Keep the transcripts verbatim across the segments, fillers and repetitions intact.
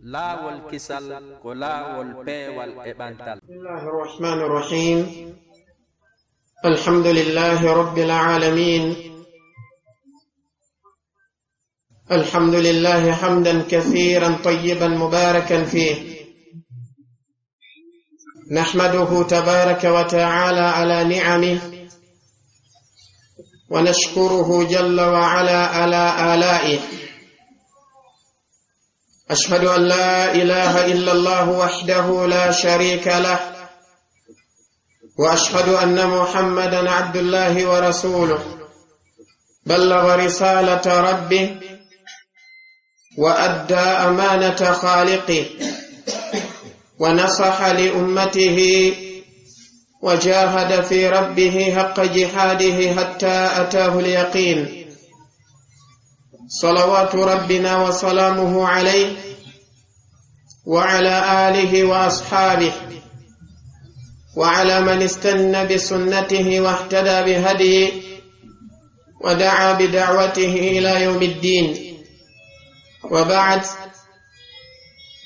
Laawol kisal ko laawol peewal e ɓantal. بسم الله الرحمن الرحيم. الحمد لله رب العالمين. الحمد لله حمدا كثيرا طيبا مباركا فيه. نحمده تبارك وتعالى على نعمه، ونشكره جل وعلا على آلائه. أشهد أن لا إله إلا الله وحده لا شريك له، وأشهد أن محمدا عبد الله ورسوله، بلغ رسالة ربه، وأدى أمانة خالقه، ونصح لأمته، وجاهد في ربه حق جهاده حتى أتاه اليقين. صلوات ربنا وسلامه عليه وعلى آله وأصحابه وعلى من استن بسنته واهتدى بهديه ودعا بدعوته إلى يوم الدين. وبعد،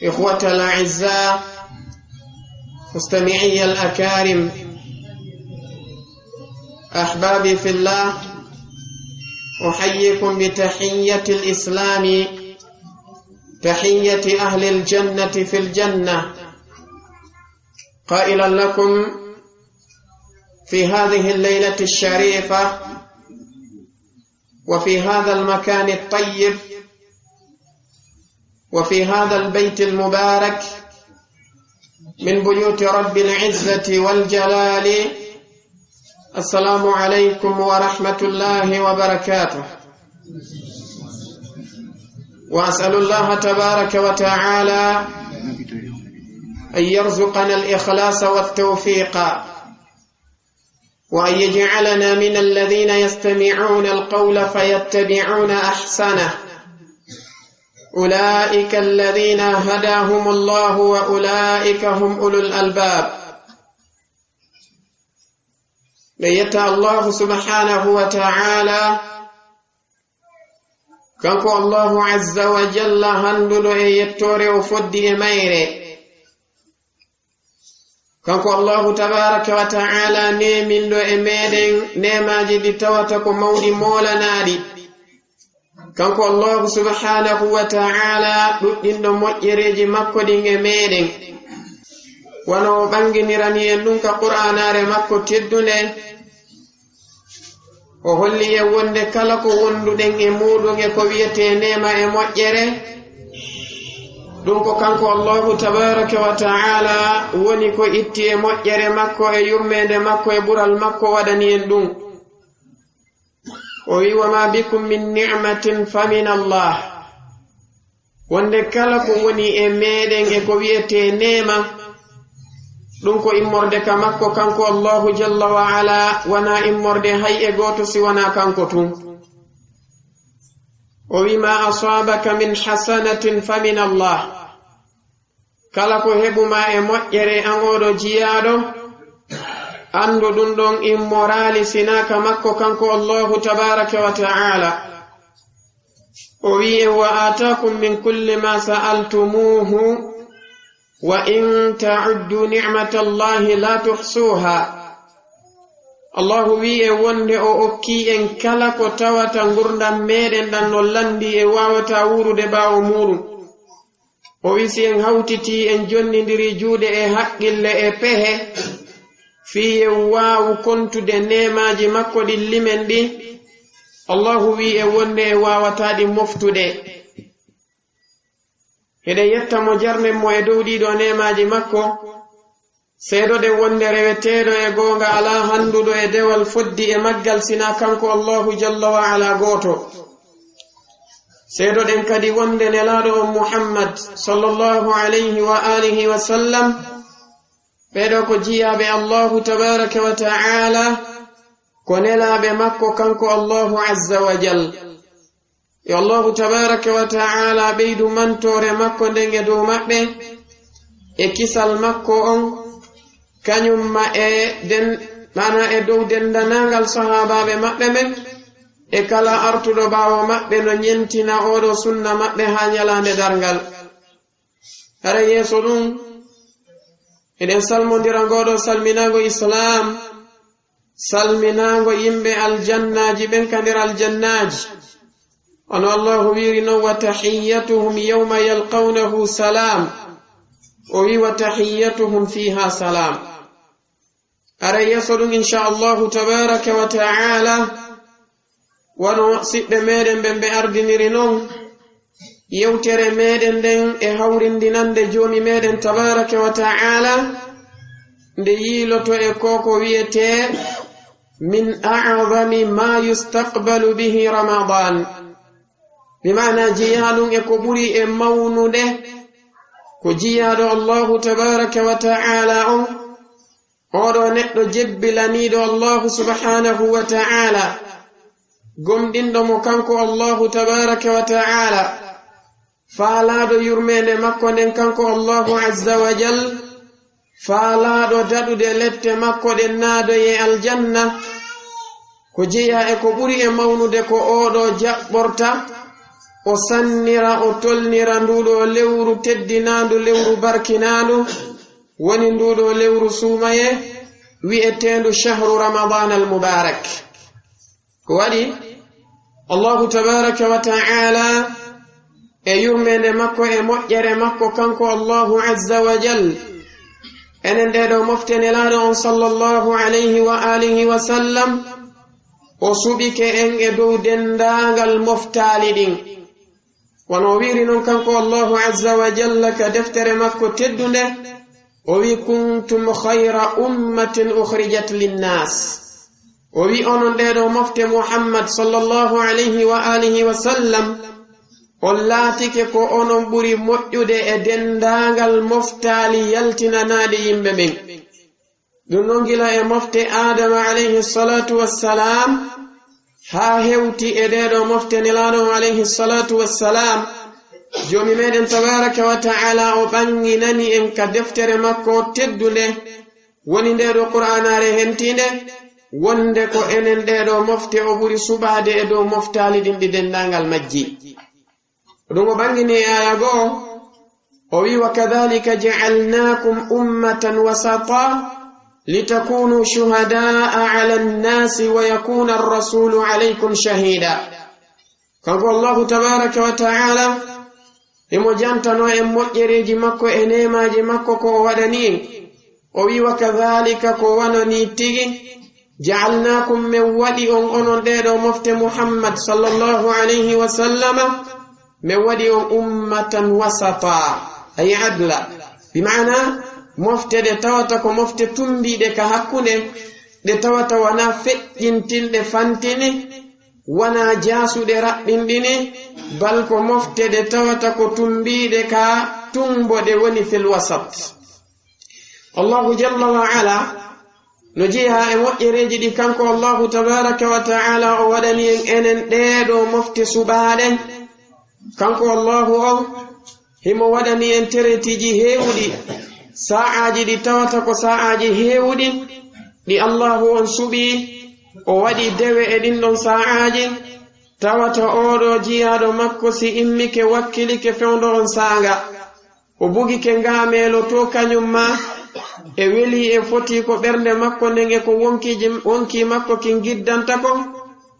إخوة الأعزاء، مستمعي الأكارم، أحبابي في الله، أحييكم بتحية الإسلام، تحية أهل الجنة في الجنة، قائلا لكم في هذه الليلة الشريفة وفي هذا المكان الطيب وفي هذا البيت المبارك من بيوت رب العزة والجلال، السلام عليكم ورحمة الله وبركاته. وأسأل الله تبارك وتعالى أن يرزقنا الإخلاص والتوفيق، وأن يجعلنا من الذين يستمعون القول فيتبعون أحسنه. أولئك الذين هداهم الله وأولئك هم أولو الألباب. Ɓe yetta Allahu subhanahu wa ta'ala, kanko Allahu azza wa jalla, handuɗo e yettoore, o foddi e mayre. Kanko Allahu tabaraka wa ta'ala, neeminɗo e meɗen neemaaji ɗi tawata ko mawɗi moolanaaɗi. Kanko Allahu subhanahu wa ta'ala, ɗuɗɗinɗo moƴƴereeji makko ɗin e meɗen. Wano o ɓanginirani en ɗum ka Qur'aanaare makko teddunde. O holli en wonde kala ko wonduɗen e muuɗum e ko wiyetee neema e moƴƴere, ɗum ko kanko Allahu tabaraka wa ta'ala woni ko itti e moƴƴere makko e yurmeende makko e ɓural makko waɗani en ɗum. O wi, "Wa ma bikum min ni'matin fa min Allah." Wonde kala ko woni e meɗen e ko wiyetee neema, ɗum ko immorde ka makko kanko Allahu jalla wa ala, wonaa immorde hay e gooto si wonaa kanko tun. O wi, "Ma asabaka min hasanatin fa min Allah." Kala ko heɓumaa e moƴƴere an ooɗo jiyaaɗo, anndu ɗum ɗon immoraali sinaa ka makko kanko Allahu tabaraka wa ta'ala. O wi'i en, "Wa aataakum min kulli ma sa'altumuuhu, wa in ta'uddu ni'matallahi la tuhsuha." Allahu wi'i en wonde o okkii en kala ko tawata ngurndan meɗen ɗan no lanndi e waawataa wuurude ɓaawo muuɗum. O wi si en hawtitii, en jonnindiri juuɗe e haqqille e pehe, fii en waawu kontude neemaaji makko ɗin limen ɗi, Allahu wi'i en wonde en waawataa ɗi moftude. Hiɗen yetta mo, jarnen mo e dow ɗii ɗoo neemaaji makko. Seedoɗen wonde reweteeɗo e goonga alaa hannduɗo e dewal foddi e maggal sinaa kanko Allahu jalla wa ala gooto. Seedoɗen kadi wonde Nelaaɗo on Muhammad sallallahu alayhi wa alihi wa sallam, ɓee ɗoo ko jiyaaɓe Allahu tabaraka wa ta'ala, ko nelaaɓe makko kanko Allahu azza wa jal. Yo Allahu tabaraka wa ta'ala ɓeydu mantoore makko nden e dow maɓɓe, e kisal makko on, kañum ma e den-, maanaa e dow denndanangal sahaabaaɓe maɓɓe ɓen, e kala artuɗo ɓaawo maɓɓe no ñentina oo ɗoo sunna maɓɓe haa ñalaande darngal. Hara yeeso ɗum, eɗen salmondira ngooɗo salminaango Islaam, salminaango yimɓe aljannaaji ɓen ka nder aljannaaji. Wano Allahu wiiri non, "Wa tahiyyatuhum yawma yalqawnahu salam." O wi, "Wa tahiyyatuhum fiha salam." Hara yeeso ɗum, insha Allahu tabaraka wa ta'ala, wano siɓɓe meɗen ɓen ɓe ardiniri non, yewtere meɗen nden e hawrindinande Joomi meɗen tabaraka wa ta'ala, nde yiiloto e ko ko wi'etee min a'zami ma yustaqbalu bihi Ramadan. Bi maana, jeyaa ɗum e ko ɓuri e mawnude ko jeyaaɗo Allahu tabaraka wa ta'ala on, oɗo neɗɗo jebbilaniiɗo Allahu subhanahu wa ta'ala, gomɗinɗo mo kanko Allahu tabaraka wa ta'ala, faalaaɗo yurmeende makko nden kanko Allahu azza wa jal, faalaaɗo daɗude lette makko ɗen naadoye aljanna. Ko jeyaa e ko ɓuri e mawnude ko oɗo jaɓɓorta, o sannira, o tolnira nduɗo lewru teddinaandu, lewru barkinaandu, woni nduɗo lewru suumaye wi'eteendu shahru Ramadan al Mubarak. Ko waɗi Allahu tabaraka wa ta'ala e yurmeende makko e moƴƴere makko kanko Allahu azza wa jal, enen ɗee ɗoo mofte Nelaaɗo on sallallahu alayhi wa alihi wa sallam, o suɓike en e dow denndaangal moftaali ɗin. Wano o wiiri non kanko Allahu azza wa jalla ka deftere makko teddunde, o wi, "Kuntum khayra ummatin ukhrijat linnas." O wi, "Onon ɗee ɗoo mofte Muhammad sallallahu alayhi wa alihi wa sallam, on laatike ko onon ɓuri moƴƴude e denndaangal moftaali yaltinanaaɗi yimɓe ɓen." Ɗum non gila e mofte Aadama alayhi salatu wassalam, haa hewti e ɗee ɗoo mofte Nelaaɗo on alayhi salatu wassalam. Joomi meɗen tabaraka wa ta'ala o ɓanginani en ka deftere makko teddunde, woni ndee ɗoo Qur'aanaare hentiinde, wonde ko enen ɗee ɗoo mofte o ɓuri suɓaade e dow moftaali ɗin ɗi denndaangal majji. Ɗum o ɓangini e aaya goo, o wi, "Wa kadhalika ja'alnakum ummatan wasata litakunu shuhada'a 'ala an-nasi wa yakuna ar-rasulu 'alaykum shahida." Kanko Allahu tabaraka wa ta'ala, himo jantano en moƴƴereeji makko e neemaaji makko ko o waɗani en. O wi, "Wa kadhalika, ko wano nii tigi, ja'alnakum, men waɗi on, onon ɗee ɗoo mofte Muhammad sallallahu alayhi wa sallama, men waɗi on ummatan wasata, ay adla." Bi maana, mofte ɗe tawata ko mofte tumbiiɗe ka hakkunde, ɗe tawata wanaa feƴƴintinɗe fantini, wanaa jaasuɗe raɓɓinɗini, bal ko mofte ɗe tawata ko tumbiiɗe ka tumbo, ɗe woni fil wasat. Allahu jalla wa ala no jeyaa e moƴƴereeji ɗi kanko Allahu tabaraka wa ta'ala o waɗani en enen ɗee ɗoo mofte suɓaaɗe. Kanko Allahu on, himo waɗani en teretiiji heewuɗi, saa'aaji ɗi tawata ko saa'aaji heewuɗi, ɗi Allahu on suɓii, o waɗi dewe e ɗin ɗon saa'aaji, tawata oo ɗoo jiyaaɗo makko si immike wakkilike fewndo on saanga, o bugike ngaameelo to kañum maa, e welii e fotii ko ɓernde makko nden e ko wonkiiji, wonkii makko kin giddanta kon,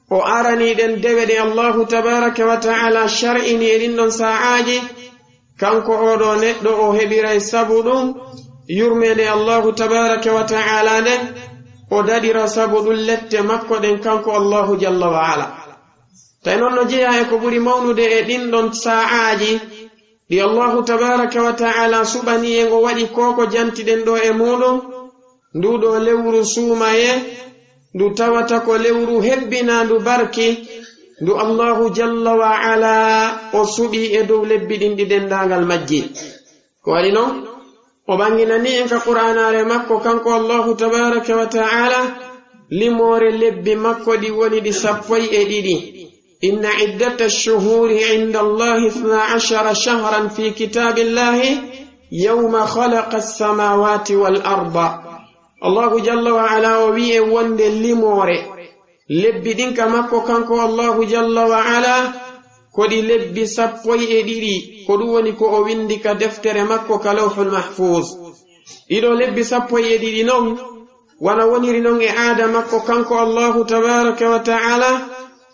o aranii ɗen dewe ɗe Allahu tabaraka wa ta'ala shar'ini e ɗin ɗon saa'aaji, kanko oo ɗoo neɗɗo o heɓiray sabu ɗum yurmeende Allahu tabaraka wa ta'ala nden, o daɗira sabu ɗum lette makko ɗen kanko Allahu jalla wa ala. Tawi non no jeyaa e ko ɓuri mawnude e ɗin ɗon saa'aaji ɗi Allahu tabaraka wa ta'ala suɓani en, o waɗi ko ko jantiɗen ɗoo e muuɗum, nduu ɗoo lewru suumaye, ndu tawata ko lewru hebbinaandu barki, ndu Allahu jalla wa ala o suɓii e dow lebbi ɗin ɗi denndaangal majji. Ko waɗi non, o ɓanginani en ka Qur'aanaare makko, kanko Allahu tabaraka wa ta'ala, limoore lebbi makko ɗi woni ɗi sappo e ɗiɗi. "Inna iddata ash-shuhuri inda Allahi ithna ashara shahran fi kitabillahi yawma khalaqa as-samawati wal arda." Allahu jalla wa ala o wi'i en wonde limoore lebbi ɗin ka makko kanko Allahu jalla wa ala ko ɗi lebbi sappo e ɗiɗi. Ko ɗum woni ko o winndi ka deftere makko ka Lawhul Mahfuuz. Ɗiɗo lebbi sappo e ɗiɗi non, wano woniri non e aada makko kanko Allahu tabaaraka wa ta'ala,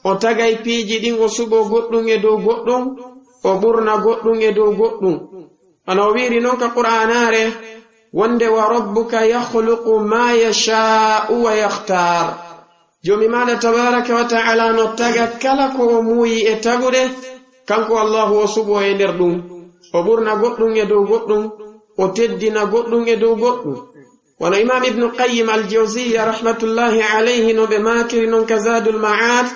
o tagay piiji ɗin, o suɓo goɗɗum e dow goɗɗum, o ɓurna goɗɗum e dow goɗɗum. Wano o wiiri non ka Qur'aanaare, wonde, "Wa rabbuka yakhluqu ma yashaa'u wa yakhtaar." Joomi maaɗa tabaaraka wa ta'ala no taga kala ko o muuyi e tagude, kanko Allahu o suɓo e nder ɗum, o ɓurna goɗɗum e dow goɗɗum, o teddina goɗɗum e dow goɗɗum. Wano Imaam Ibnu Qayyim Al-Jawziyya rahmatullahi alayhi no ɓe maakiri non ka Zaadul Ma'aad,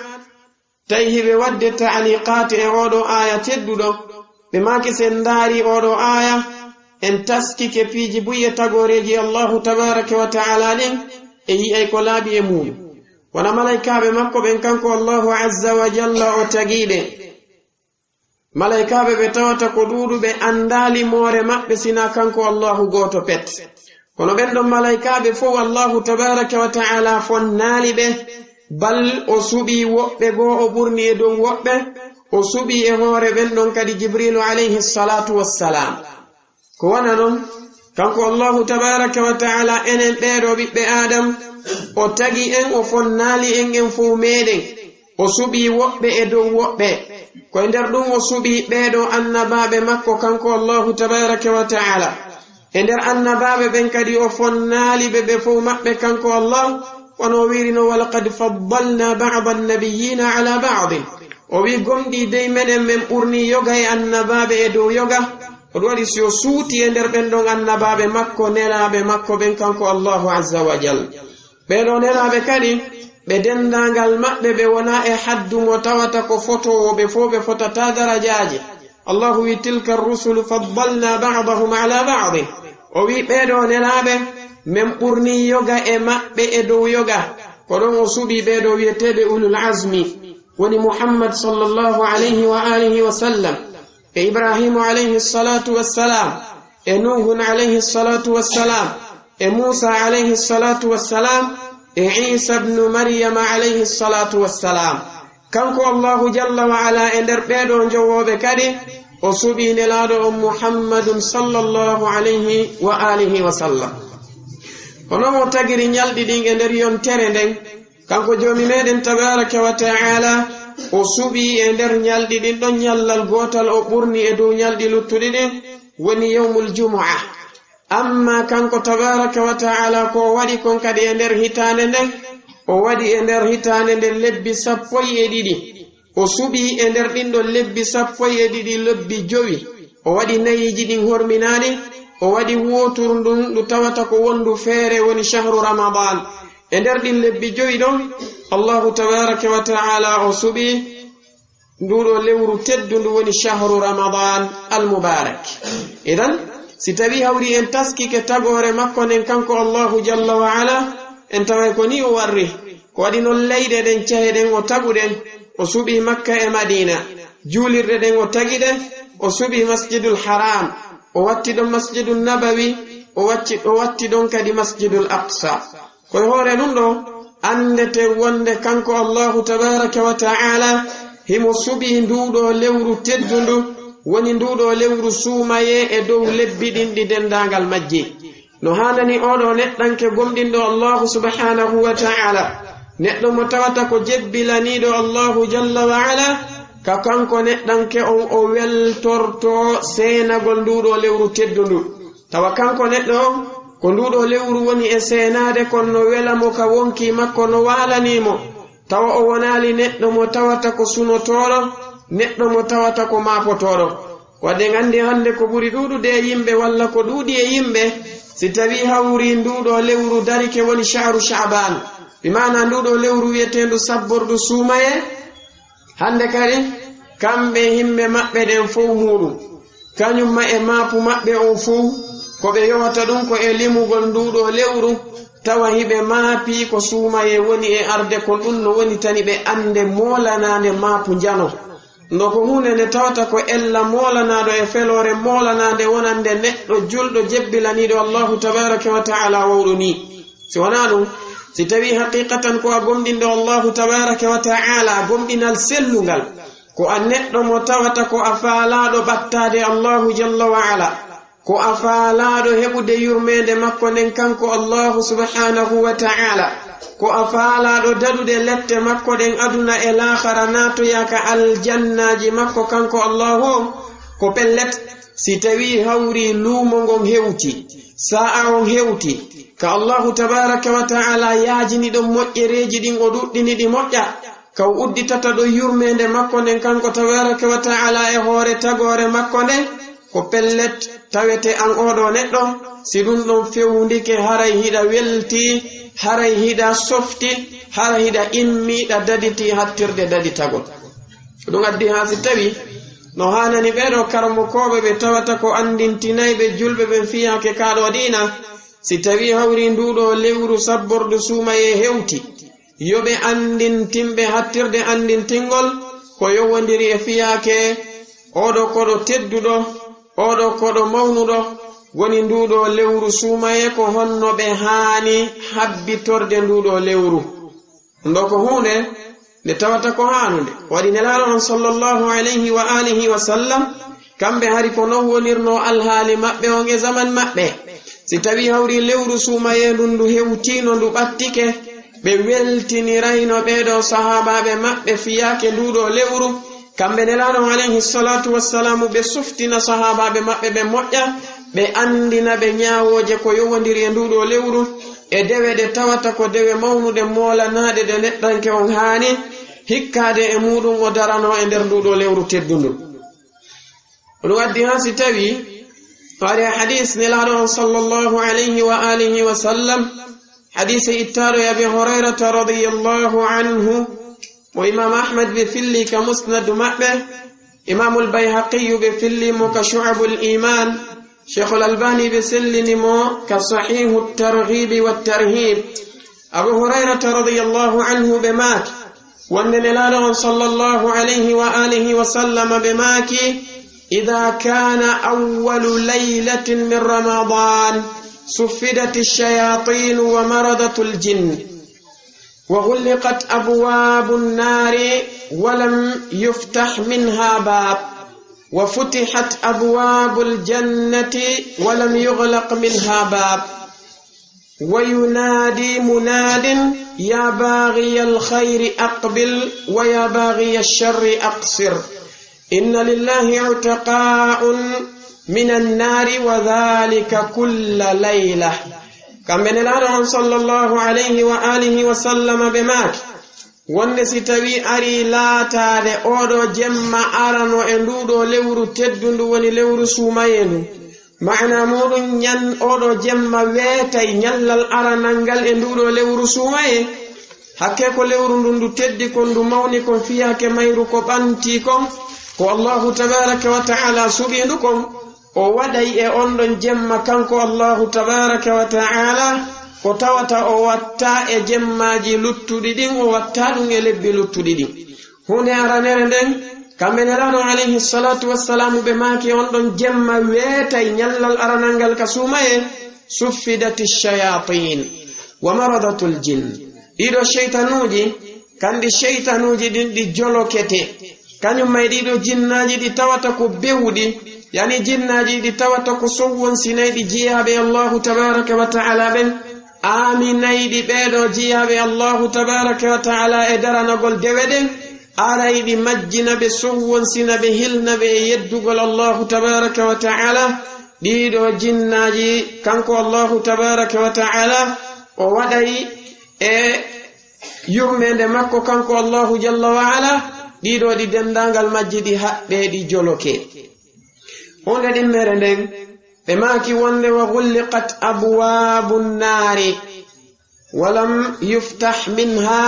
tawi hiɓe waɗde ta'liqaat e oo ɗoo aaya tedduɗo, ɓe maaki si en ndaari oo ɗoo aaya, en taskike piiji buy e tagooreeji Allahu tabaaraka wa ta'ala ɗin, e yi'ay ko laaɓi e muuɗum. Wano malaykaaɓe makko ɓen kanko Allahu azza wa jalla o tagi ɓe. Malaykaaɓe ɓe tawata ko ɗuuɗuɓe anndaali moore maɓɓe sinaa kanko Allahu gooto pet. Kono ɓen ɗon malaykaaɓe fow Allahu tabaaraka wa ta'ala fonnaali ɓe, bal o suɓii woɓɓe goo o ɓurni e dow woɓɓe, o suɓii e hoore ɓen ɗon kadi Jibriilu alayhi salaatu wassalaam. Ko wano non, kanko Allahu tabaaraka wa ta'ala, enen ɓee ɗoo ɓiɓɓe Aadam, o tagi en, o fonnaali en, en fow meɗen. O suɓii woɓɓe e dow woɓɓe. Ko e nder ɗum o suɓii ɓee ɗoo annabaaɓe makko kanko Allahu tabaaraka wa ta'ala. E nder annabaaɓe ɓen kadi o fonnaali ɓe ɓe fow maɓɓe kanko Allah, wano o wiiri no, "Wa laqad faddalna ba'da an-nabiyyina ala ba'din." O wi'i, "Gomɗii dey, menen men ɓurnii yoga e annabaaɓe e dow yoga." Ko ɗum waɗi si o suuti e nder ɓen ɗon annabaaɓe makko, nelaaɓe makko ɓen kanko Allahu azza wa jal. Ɓee ɗoo nelaaɓe kadi, ɓe denndaangal maɓɓe ɓe wonaa e haddu mo tawata ko fotoowo ɓe fow, ɓe fotataa darajaaji. Allahu wi'i, "Tilka rusulu faddalna ba'dahum ala ba'din." O wi'i, "Ɓee ɗoo nelaaɓe, men ɓurnii yoga e maɓɓe e dow yoga." Ko ɗon o suɓii ɓee ɗoo wi'eteeɓe ulul azmi, woni Muhammad sallallahu alayhi wa alihi wa sallam, e Ibraahiimu alayhi salaatu wassalaam, e Nuuhun alayhi salaatu wassalaam, e Muusaa alayhi salaatu wassalaam, e Iisa ibnu Maryama alayhi salaatu wassalaam. Kanko Allahu jalla wa ala e nder ɓee ɗoo njowooɓe kadi, o suɓii nelaaɗo on Muhammadun sallallahu alayhi wa alihi wa sallam. Ko non o tagiri ñalɗi ɗin e nder yontere nden, kanko Joomi meɗen tabaaraka wa ta'ala, o suɓii e nder ñalɗi ɗin ɗon ñallal gootal o ɓurni e dow ñalɗi luttuɗi ɗin, woni yawmul jumu'a. Amma kanko tabaaraka wa ta'ala ko o waɗi kon kadi e nder hitaande nden, o waɗi e nder hitaande nden lebbi sappo e ɗiɗi. O suɓii e nder ɗin ɗon lebbi sappo e ɗiɗi lebbi jowi. O waɗi nayiiji ɗin horminaaɗi, o waɗi wooturu ndun ndu tawata ko wondu feere woni shahru Ramadan. E nder ɗin lebbi jowi ɗon, Allahu tabaaraka wa ta'ala o suɓii ndu ɗoo lewru teddundu woni shahru Ramadan al-mubarak. Idan, si tawii hawri en taskike tagoore makko nden kanko Allahu jalla wa ala, en taway ko nii o warri. Ko waɗi non leyɗe ɗen, cehe ɗen o tagu ɗen, o suɓii Makka e Madiina. Juulirɗe ɗen o tagi ɗe, o suɓii Masjidul Haram, o watti ɗon Masjidun Nabawi, o wacci, o watti ɗon kadi Masjidul Aqsa. Ko e hoore ɗum ɗoo, anndete wonde kanko Allahu tabaaraka wa ta'ala himo suɓii nduu ɗoo lewru teddundu, woni nduu ɗoo lewru suumayee e dow lebbi ɗin ɗi denndaangal majji. No haanani oo ɗoo neɗɗanke gomɗinɗo Allahu subhanahu wa ta'ala, neɗɗo mo tawata ko jebbilaniiɗo Allahu jalla wa ala, ka kanko neɗɗanke on o weltorto seenagol nduu ɗoo lewru teddundu. Tawa kanko neɗɗo on, ko nduu ɗoo lewru woni e seenaade kon no wela mo ka wonkii makko no waalanii mo. Tawa o wonaali neɗɗo mo tawata ko sunotooɗo, neɗɗo mo tawata ko maapotooɗo. Waɗde en anndi hannde ko ɓuri ɗuuɗude e yimɓe walla ko ɗuuɗi e yimɓe, si tawii hawrii nduu ɗoo lewru darike woni shahru Sha'ban, bi maana nduu ɗoo lewru wi'eteendu sabbordu suumayee, hannde kadi, kamɓe e yimɓe maɓɓe ɗen fow muuɗum, kañum ma e maapu maɓɓe on fow, ko ɓe yowata ɗum ko e limugol nduu ɗoo lewru, tawa hiɓe maapii ko suumayee woni e arde kon, ɗum no wonitani ɓe annde moolanaande maapu njano. Ndo ko huunde nde tawata ko ella moolanaaɗo e feloore moolanaande wonande neɗɗo julɗo jebbilaniiɗo Allahu tabaaraka wa ta'ala wawɗo nii. Si wanaa ɗum, si tawii haqiiqatan ko a gomɗinɗo Allahu tabaaraka wa ta'ala gomɗinal sellungal, Ko a neɗɗo mo tawata ko a faalaaɗo ɓattaade Allahu jalla wa ala. Ko a faalaaɗo heɓude yurmeende makko nden kanko Allahu subhanahu wa ta'ala. Ko a faalaaɗo daɗude lette makko ɗen aduna e laakhara naatoyaa ka aljannaaji makko kanko Allahu on. Ko pellet, si tawii hawrii luumo ngon hewti, saa'a on hewti, ka Allahu tabaraka wa ta'ala yaajini ɗon moƴƴereeji ɗin o ɗuɗɗini ɗi moƴƴa, ka o udditata ɗon yurmeende makko nden kanko tabaraka wa ta'ala e hoore tagoore makko nden, ko pellet tawete an oo ɗoo neɗɗo, si ɗun ɗon fewndike haray hiɗa weltii, haray hiɗa softi, haray hiɗa immii ɗa daditii hattirde daditagol. Ko ɗun addi haa si tawii no haanani ɓee ɗoo karamokooɓe ɓe tawata ko anndintinayɓe julɓe ɓen fiyaake kaa ɗoo diina, si tawii hawrii nduu ɗoo lewru sabbordu suumayee hewti, yo ɓe anndintin ɓe hattirde anndintingol ko yowondiri e fiyaake oo ɗoo koɗo tedduɗo, oo ɗoo koɗo mawnuɗo, woni nduu ɗoo lewru suumayee, ko honno ɓe haani habbitorde nduu ɗoo lewru. Ɗun ɗoo ko huunde nde tawata ko haanunde. Waɗi Nelaaɗo on sallallahu alayhi wa alihi wa sallam, kamɓe hari ko non wonirnoo alhaali maɓɓe on e zaman maɓɓe. Si tawii hawrii lewru suumayee ndun ndu hewtiino, ndu ɓattike, ɓe weltinirayno ɓee ɗoo sahaabaaɓe maɓɓe fiyaake nduu ɗoo lewru. Kamɓe Nelaaɗo on alayhi salatu wassalamu ɓe softina sahaabaaɓe maɓɓe ɓe moƴƴa, ɓe anndina ɓe ñaawooje ko yowondiri e nduu ɗoo lewru, e dewe ɗe tawata ko dewe mawnuɗe moolanaaɗe ɗe neɗɗanke on haani hikkaade e muuɗun o daranoo e nder nduu ɗoo lewru teddundu. Ɗun addi haa si tawii, waɗi hadiis Nelaaɗo on sallallahu alayhi wa alihi wa sallam, hadiis ittaaɗo e Abi Hurayrata radiyallahu anhu, mo Imaam Ahmad ɓe filli ka Musnad maɓɓe, Imaamul Bayhaqiyu ɓe filli mo ka Shu'abul Iman, Sheikhul Albani ɓe sellini mo ka Sahihu Targhibi wa Tarhib. Abu Hurayrata radiyallahu anhu ɓe maaki, wonde Nelaaɗo on sallallahu alayhi wa alihi wa sallama ɓe maaki, إذا كان أول ليلة من رمضان صفدت الشياطين ومرضت الجن، وغلقت أبواب النار ولم يفتح منها باب، وفتحت أبواب الجنة ولم يغلق منها باب، وينادي مناد: يا باغي الخير أقبل ويا باغي الشر أقصر، إن لله عتقاء من النار وذلك كل ليلة. Kamɓe Nelaaɗo on sallallahu alayhi wa alihi wa sallama ɓe maaki, wonde si tawii arii laataade oo ɗoo jemma arano e nduu ɗoo lewru teddundu, woni lewru suumayee ndu, maana muuɗun ñan-, oo ɗoo jemma weetay ñallal aranal ngal e nduu ɗoo lewru suumayee, hakkee ko lewru ndun ndu teddi kon, ndu mawni kon, fiyaake mayru ko ɓantii kon, ko Allahu tabaraka wa ta'ala suɓii ndu kon, o waɗay e on ɗon jemma kanko Allahu tabaraka wa ta'ala ko tawata o wattaa e jemmaaji luttuɗi ɗin, o wattaa ɗun e lebbi luttuɗi ɗin. Huunde aranere nden, kamɓe Nelaaɗo alayhi salatu wassalamu ɓe maaki on ɗon jemma weetay ñallal aranal ngal ka suumayee, suffidati shayatin wa maradatul jinn. Ɗiɗo sheytanuuji, kandi sheytanuuji ɗin ɗi jolokete. Kañum may ɗiɗo jinnaaji ɗi tawata ko bewuɗi, yani jinnaaji ɗi tawata ko sowwonsinayɗi jiyaaɓe Allahu tabaraka wa ta'ala ɓen, aaminayɗi ɓee ɗoo jiyaaɓe Allahu tabaraka wa ta'ala e daranagol dewe ɗen, arayɗi majjina ɓe, sowwonsina ɓe, hilna ɓe e yeddugol Allahu tabaraka wa ta'ala. Ɗiɗo jinnaaji, kanko Allahu tabaraka wa ta'ala, o waɗay e yurmeende makko kanko Allahu jalla wa ala, ɗiɗo ɗi denndaangal majji ɗi haɓɓee, ɗi jolokee. Huunde ɗimmere nden, ɓe maaki wonde: wa ghulliqat abwaabu nnaari, wa lam yuftah minha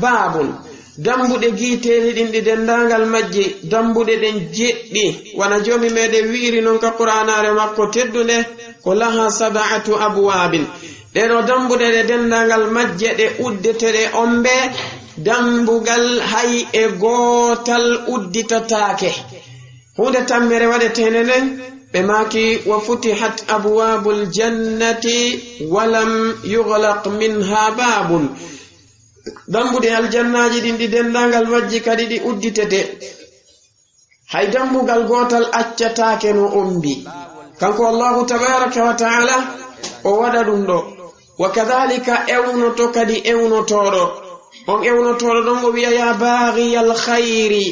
baabun. Dambuɗe giiteeli ɗin ɗi denndaangal majji, dambuɗe ɗen jeɗɗi, wano Joomi meɗen wi'iri non ka Qur'aanaare makko teddunde, ko: laha sab'atu abwaabin. Ɗee ɗoo dambuɗe ɗe denndaangal majje ɗe uddete ɗe ommbee, dambugal hay e gootal udditataake. Huunde tammere waɗeteende nden, ɓe maaki: wa futihat abwaabul jannati wa lam yughlaq minha baabun. Dambuɗe aljannaaji ɗin ɗi denndaangal majji kadi ɗi udditete. Hay dambugal gootal accataake no ombi. Kanko Allahu tabaraka wa ta'ala, o waɗa ɗum ɗo. Wa kadhalika ewnoto kadi ewnotooɗo. On ewnotooɗo ɗon o wi'a, "Ya baghiyal khayri."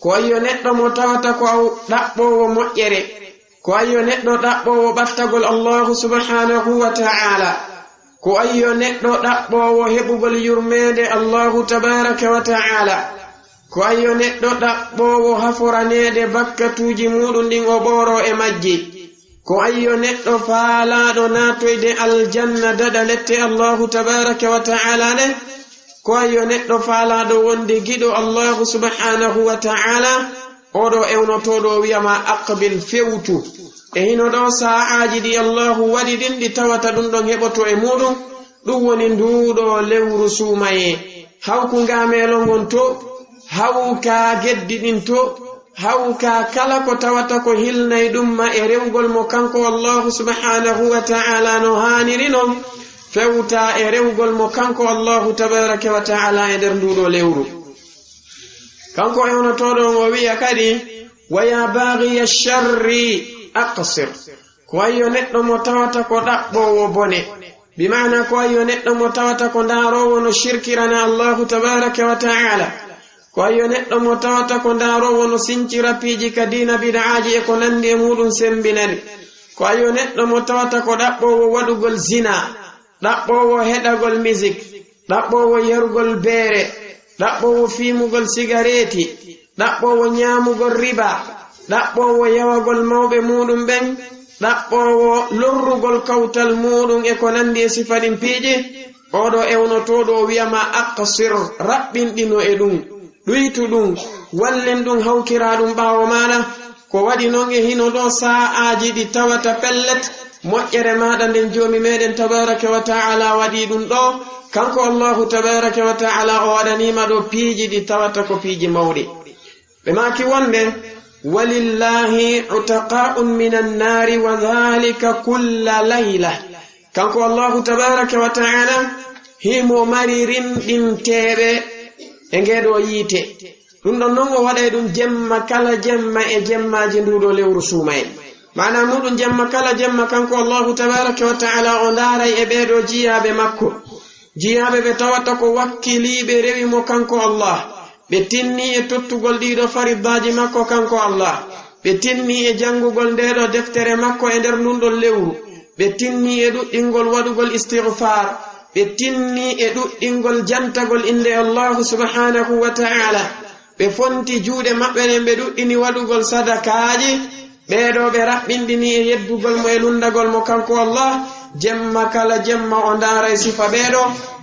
Ko ayyo neɗɗo mo tawata ko aw ɗaɓɓoowo moƴƴere. Ko ayyo neɗɗo ɗaɓɓoowo ɓattagol Allahu subhanahu wa ta'ala. Ko ayyo neɗɗo ɗaɓɓoowo heɓugol yurmeende Allahu tabaraka wa ta'ala. Ko ayyo neɗɗo ɗaɓɓoowo haforaneede bakkatuuji muuɗum ɗin o ɓooroo e majji. Ko ayyo neɗɗo faalaaɗo naatoyde aljanna daɗa lette Allahu tabaraka wa ta'ala ɗe. Ko ayyo neɗɗo faalaaɗo wonde giɗo Allahu subhanahu wa ta'ala. Oɗo ewnotooɗo o wi'a ma, "Aqbil, fewtu." E hino ɗo saa'aaji ɗi Allahu waɗi ɗin ɗi tawata ɗum ɗon heɓoto e muuɗum, ɗum woni nduuɗo lewru suumayee. Hawku ngaameelo ngon to, hawka geddi ɗin to, hawka kala ko tawata ko hilnay ɗum ma e rewgol mo kanko Allahu subhanahu wa ta'ala no haaniri non, fewta e rewgol mo kanko Allahu tabaraka wa ta'ala e nder nduuɗo lewru. Kanko ewnotooɗo on o wi'a kadi, "Wa ya baghiya sharri aqsir." Ko ayyo neɗɗo mo tawata ko ɗaɓɓoowo bone. Bi maana ko ayyo neɗɗo mo tawata ko ndaaroowo no shirkirana Allahu tabaraka wa ta'ala. Ko ayyo neɗɗo mo tawata ko ndaaroowo no sincira piiji ka diina bid'aaji e ko nandi e muuɗum sembinani. Ko ayyo neɗɗo mo tawata ko ɗaɓɓoowo waɗugol zina. Ɗaɓɓoowo heɗagol misik, ɗaɓɓoowo yarugol beere, ɗaɓɓoowo fiimugol sigareeti, ɗaɓɓoowo ñaamugol riba, ɗaɓɓoowo yawagol mawɓe muuɗum ɓen, ɗaɓɓoowo lorrugol kawtal muuɗum e ko nandi e sifa ɗin piiji, oɗo ewnotooɗo o wi'a ma, "Aqsir, raɓɓinɗino e ɗum." Ɗuytu ɗum, wallen ɗum, hawkiraa ɗum ɓaawo maaɗa. Ko waɗi non e hino ɗo saa'aaji ɗi tawata pellet, moƴƴere maaɗa nden Joomi meɗen tabaraka wa ta'ala waɗi ɗum ɗo, kanko Allahu tabaraka wa ta'ala o waɗaniima ɗo piiji ɗi tawata ko piiji mawɗi. Ɓe maaki wonde, "Walillahi utaqa'un minan nari wa dhalika kulla layla." Kanko Allahu tabaraka wa ta'ala, himo mari rinɗinteeɓe e ngeeɗo yiite. Ɗum ɗon non o waɗay ɗum jemma kala jemma e jemmaaji nduuɗo lewru suumayee. Maana muuɗum jemma kala jemma kanko Allahu tabaraka wa ta'ala o ndaaray e ɓeeɗo jiyaaɓe makko. Jiyaaɓe ɓe tawata ko wakkiliiɓe rewi mo kanko Allah. Ɓe tinni e tottugol ɗiiɗo fariddaaji makko kanko Allah. Ɓe tinni e janngugol ndeeɗo deftere makko e nder ndun ɗon lewru. Ɓe tinni e ɗuɗɗingol waɗugol istighfar. Ɓe tinni e ɗuɗɗingol jantagol innde Allahu subhanahu wa ta'ala. Ɓe fonti juuɗe maɓɓe ɗen, ɓe ɗuɗɗini waɗugol sadakaaji. Ɓeeɗo ɓe raɓɓinɗini e yeddugol mo e lunndagol mo kanko Allah. Jemma kala jemma o ndaara e sifa ɓeeɗo.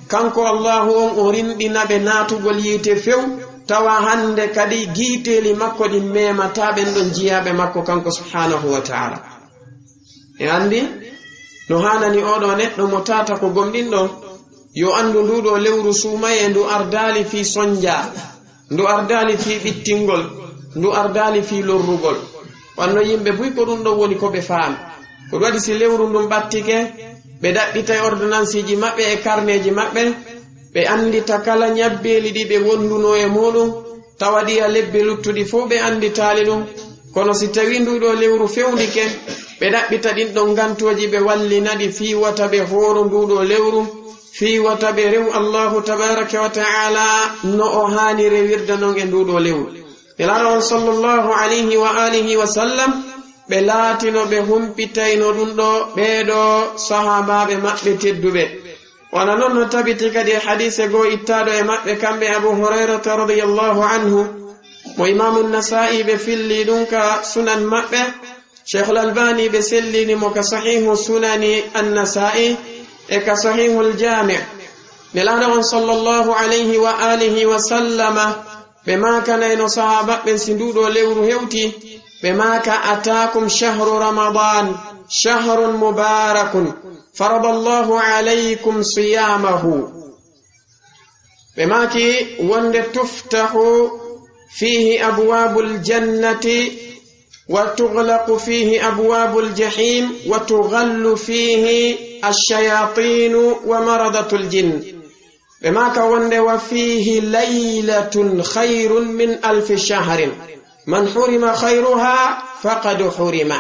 Kanko Allahu on o rinɗina ɓe naatugol yiite few. Tawa hannde kadi giiteeli makko ɗin memataa ɓen ɗon jiyaaɓe makko kanko subhanahu wa ta'ala. E anndi no haanani oɗo neɗɗo mo tata ko gomɗinɗo, yo anndu nduɗo lewru suumayee ndu ardaali fii sonnja, ndu ardaali fii ɓittingol, ndu ardaali fii lorrugol. Wanno yimɓe buy ko ɗum ɗon woni ko ɓe faami. Ko ɗum waɗi si lewru ndun ɓattike, ɓe ɗaɓɓitay ordonnansiiji maɓɓe e karneeji maɓɓe, ɓe anndita kala ñabbeeli ɗi ɓe wonndunoo e muuɗum, tawa ɗiya lebbi luttuɗi fow ɓe annditaali ɗum. Kono si tawii nduɗo lewru fewndike, ɓe ɗaɓɓita ɗin ɗon ngantooji, ɓe wallina ɗi fii wata ɓe hooru nduɗo lewru, fii wata ɓe rewu Allahu tabaraka wa ta'ala no o haani rewirde non e nduɗo lewru. Nelaaɗo on sallallahu alayhi wa alihi wa sallam, ɓe laatino ɓe humpitayno ɗum ɗo ɓeeɗo sahaabaaɓe maɓɓe tedduɓe. Wano non no tabiti kadi e hadiise goo ittaaɗo e maɓɓe kamɓe Abu Hurayrata radiyallahu anhu, mo Imaamu Nasaa'i ɓe filli ɗum ka Sunan maɓɓe, Sheikhul Albani ɓe sellini mo ka Sahihu Sunani An-Nasaa'i e ka Sahihul Jaami'. Nelaaɗo on sallallahu alayhi wa alihi wa sallama ɓe maakanayno sahaaba ɓen si nduɗo lewru hewti, ɓe maaka, "Ataakum shahru Ramadan, shahrun mubarakun, faradallahu alaykum siyamahu." Ɓe maaki wonde, "Tuftahu fihi abwabul jannati wa tughlaqu fihi abwabul jahim wa tughallu fihi ash-shayatinu wa maradatul jinn." Ɓe maaka wonde, "Wa fihi laylatun khayrun min alfi shahrin." من حرم خيرها فقد حرم.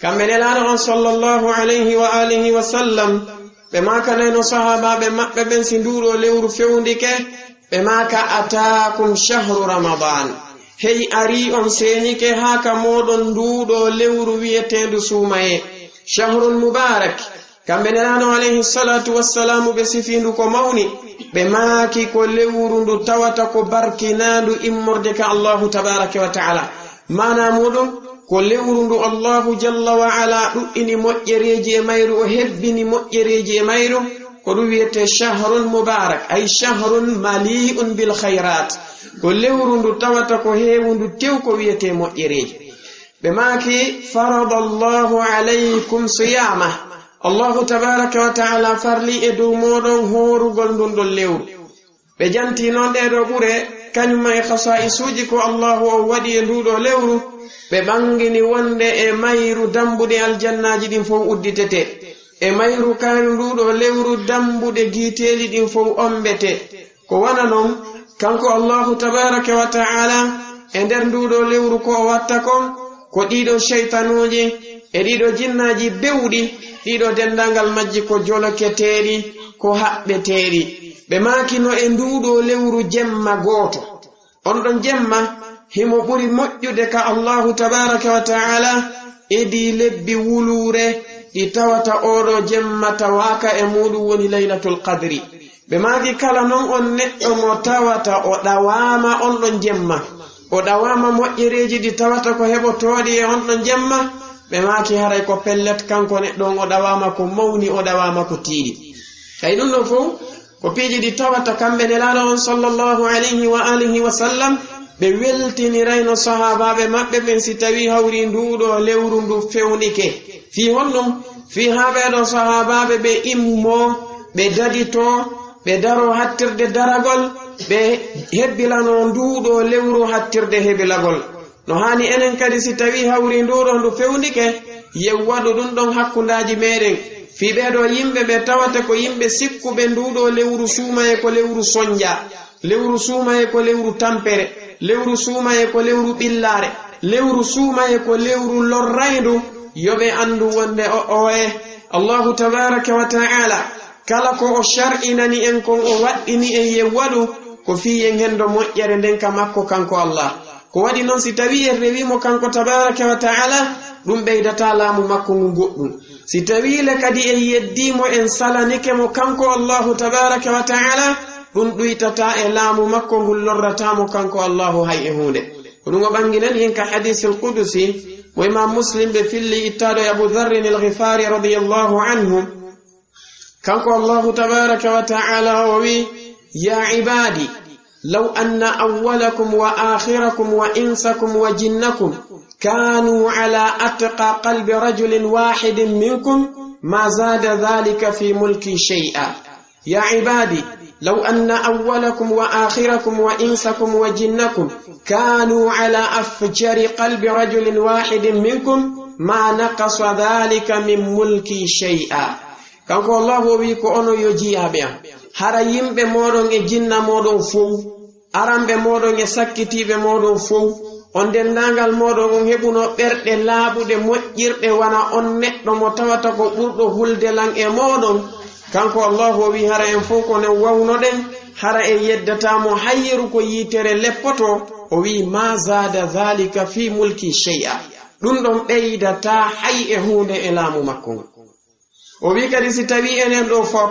Kamɓe Nelaaɗo on sallallahu alayhi wa alihi wa sallam, ɓe maakanayno sahaabaaɓe maɓɓe ɓen si nduuɗo lewru fewndike, ɓe maaka, "Ataakum shahru Ramadan." Hey, arii on seenike haa ka mooɗon nduuɗo lewru wi'eteendu suumayee. Shahrun mubarak. Kamɓe Nelaaɗo alayhi salatu wassalaamu ɓe sifiindu ko mawni, ɓe maaki ko lewru ndu tawata ko barkinaandu immorde ka Allahu tabaraka wa ta'ala. Maana muuɗum ko lewru ndu Allahu jalla wa ala ɗuɗɗini moƴƴereeji e mayru, o hebbini moƴƴereeji e mayru, ko ɗum wiyetee shahrun mubarak, ay shahrun mali'un bil khayrat. Ko lewru ndu tawata ko heewundu tew ko wiyetee moƴƴereeji. Ɓe maaki, "Faradallahu alaykum siyama." Allahu tabaraka wa ta'ala farli e dow mooɗon hoorugol ndun ɗon lewru. Ɓe janti non ɗee ɗoo ɓure, kañum e khasaa'isuuji ko Allahu on waɗi e nduu ɗoo lewru. Ɓe ɓangini wonde e mayru dambuɗe aljannaaji ɗin fow udditete. E mayru kayru nduu ɗoo lewru dambuɗe giiteeli ɗin fow ombete. Ko wano non, kanko Allahu tabaraka wa ta'ala, e nder nduu ɗoo lewru ko o watta kon, ko ɗii ɗoo shaytanuuji e ɗii ɗoo jinnaaji bewɗi, ɗii ɗoo denndaangal majji ko joloketeeɗi, ko haɓɓeteeɗi. Ɓe maaki no e nduu ɗoo lewru jemma gooto. On ɗon jemma, himo ɓuri moƴƴude ka Allahu tabaraka wa ta'ala, edii lebbi wuluure ɗi tawata oo ɗoo jemma tawaaka e muuɗum woni Laylatul Qadri. Ɓe maaki kala non on neɗɗo mo tawata o ɗawaama on ɗon jemma, o ɗawaama moƴƴereeji ɗi tawata ko heɓotooɗi e on ɗon jemma, ɓe maaki haray ko pellet kanko neɗɗo on o ɗawaama ko mawni, o ɗawaama ko tiiɗi. Kay ɗum ɗoo fow ko piiji ɗi tawata kamɓe Nelaaɗo on sallallahu alayhi wa alihi wa sallam, ɓe weltinirayno sahaabaaɓe maɓɓe ɓen si tawii hawri nduu ɗoo lewru ndu fewndike. Fii honɗum? Fii haa ɓee ɗoo sahaabaaɓe ɓe immoo, ɓe daditoo, ɓe daroo hattirde daragol, ɓe hebbilanoo nduu ɗoo lewru hattirde hebilagol. No haani enen kadi, si tawii hawri nduu ɗoo ndu fewndike, yen waɗu ɗum ɗon hakkundaaji meɗen. Fii ɓee ɗoo yimɓe ɓe tawata ko yimɓe sikkuɓe nduu ɗoo lewru suumayee ko lewru sonnja, lewru suumayee ko lewru tampere, lewru suumayee ko lewru ɓillaare, lewru suumayee ko lewru lorrayndu, yo ɓe anndu wonde o, oye, Allahu tabaraka wa ta'ala, kala ko o shar'inani en kon, o waɗɗini en yen waɗu, ko fii yen henndo moƴƴere nden ka makko kanko Allah. Ko waɗi non, si tawii en rewii mo kanko tabaraka wa ta'ala, ɗum ɓeydataa laamu makko ngun goɗɗum. Si tawii le kadi en yeddii mo, en salanike mo kanko Allahu tabaraka wa ta'ala, ɗum ɗuytataa e laamu makko ngun, lorrataa mo kanko Allahu hay e huunde. Ko ɗum o ɓanginan en ka hadiisul qudusi mo Imaam Muslim ɓe filli, ittaaɗo e Abu Dharrin al-Ghifari radiyallahu anhu. Kanko Allahu tabaraka wa ta'ala o wi'i, "Ya ibadi, law anna awwalakum wa akhirakum wa insakum wa jinnakum kanu ala atqa qalbi rajulin wahidin minkum, ma zada dhalika fi mulki shay'a." Ya ibadi, law anna awwalakum wa akhirakum wa insakum wa jinnakum kanu ala afjari qalbi rajulin wahidin minkum, ma naqasa dhalika min mulki shay'a. Kanko Allahu o wi'i, ko onon yo jiyaaɓe am. Hara yimɓe mooɗon e jinna mooɗon fow, aranɓe mooɗon e sakkitiiɓe mooɗon fow, on denndaangal mooɗon on heɓuno ɓerɗe laaɓuɗe moƴƴirɗe wano on neɗɗo mo tawata ko ɓurɗo hulde lan e mooɗon. Kanko Allahu o wi'i, hara en fow ko non wawnoɗen, hara en yeddataa mo hay yeru ko yiitere leppoto. O wi'i, ma zada dhalika fi mulki shay'a. Ɗum ɗon ɓeydataa hay e huunde e laamu makko ngun. O wi'i kadi, si tawii enen ɗoo fow,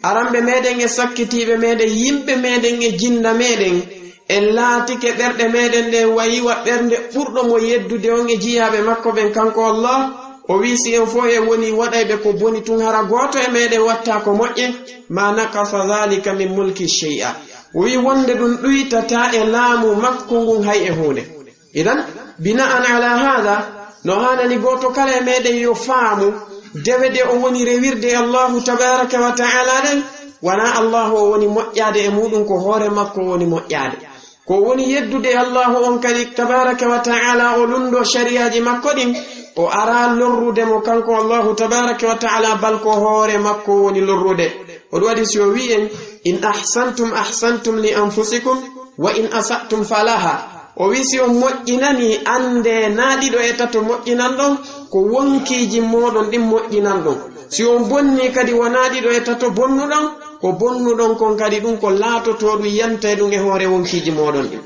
aranɓe meɗen e sakkitiiɓe meɗen, yimɓe meɗen e jinna meɗen, en laatike ɓerɗe meɗen ɗen wayi wa ɓernde ɓurɗo mo yeddude on e jiyaaɓe makko ɓen, kanko Allah, o wi'i, si en fow en wonii waɗayɓe ko boni tun, hara gooto e meɗen wattaa ko moƴƴe, ma naqasa dhalika min mulki shay'a. O wi'i wonde ɗum ɗuytataa e laamu makko ngun hay e huunde. Idan, bina'an ala hada, no haanani gooto kala e meɗen yo faamu, dewe ɗe o woni rewirde e Allahu tabaraka wa ta'ala ɗen, wanaa Allahu o woni moƴƴaade e muuɗum, ko hoore makko o woni moƴƴaade. Ko o woni yeddude e Allahu on kadi tabaraka wa ta'ala, o lunndoo shariyaaji makko ɗin, o araa lorrude mo kanko Allahu tabaraka wa ta'ala, bal ko hoore makko o woni lorrude. Ko ɗum waɗi si o wi'i en, "In ahsantum ahsantum li anfusikum, wa in asa'tum falaha." O wi, si on moƴƴinanii, anndee naa ɗiɗo e tato moƴƴinanɗon, ko wonkiiji mooɗon ɗin moƴƴinanɗon. Si on bonnii kadi, wonaa ɗiɗo e tato bonnuɗon, ko bonnuɗon kon kadi ɗun ko laatotoo ɗun yanta e ɗun e hoore wonkiiji mooɗon ɗin.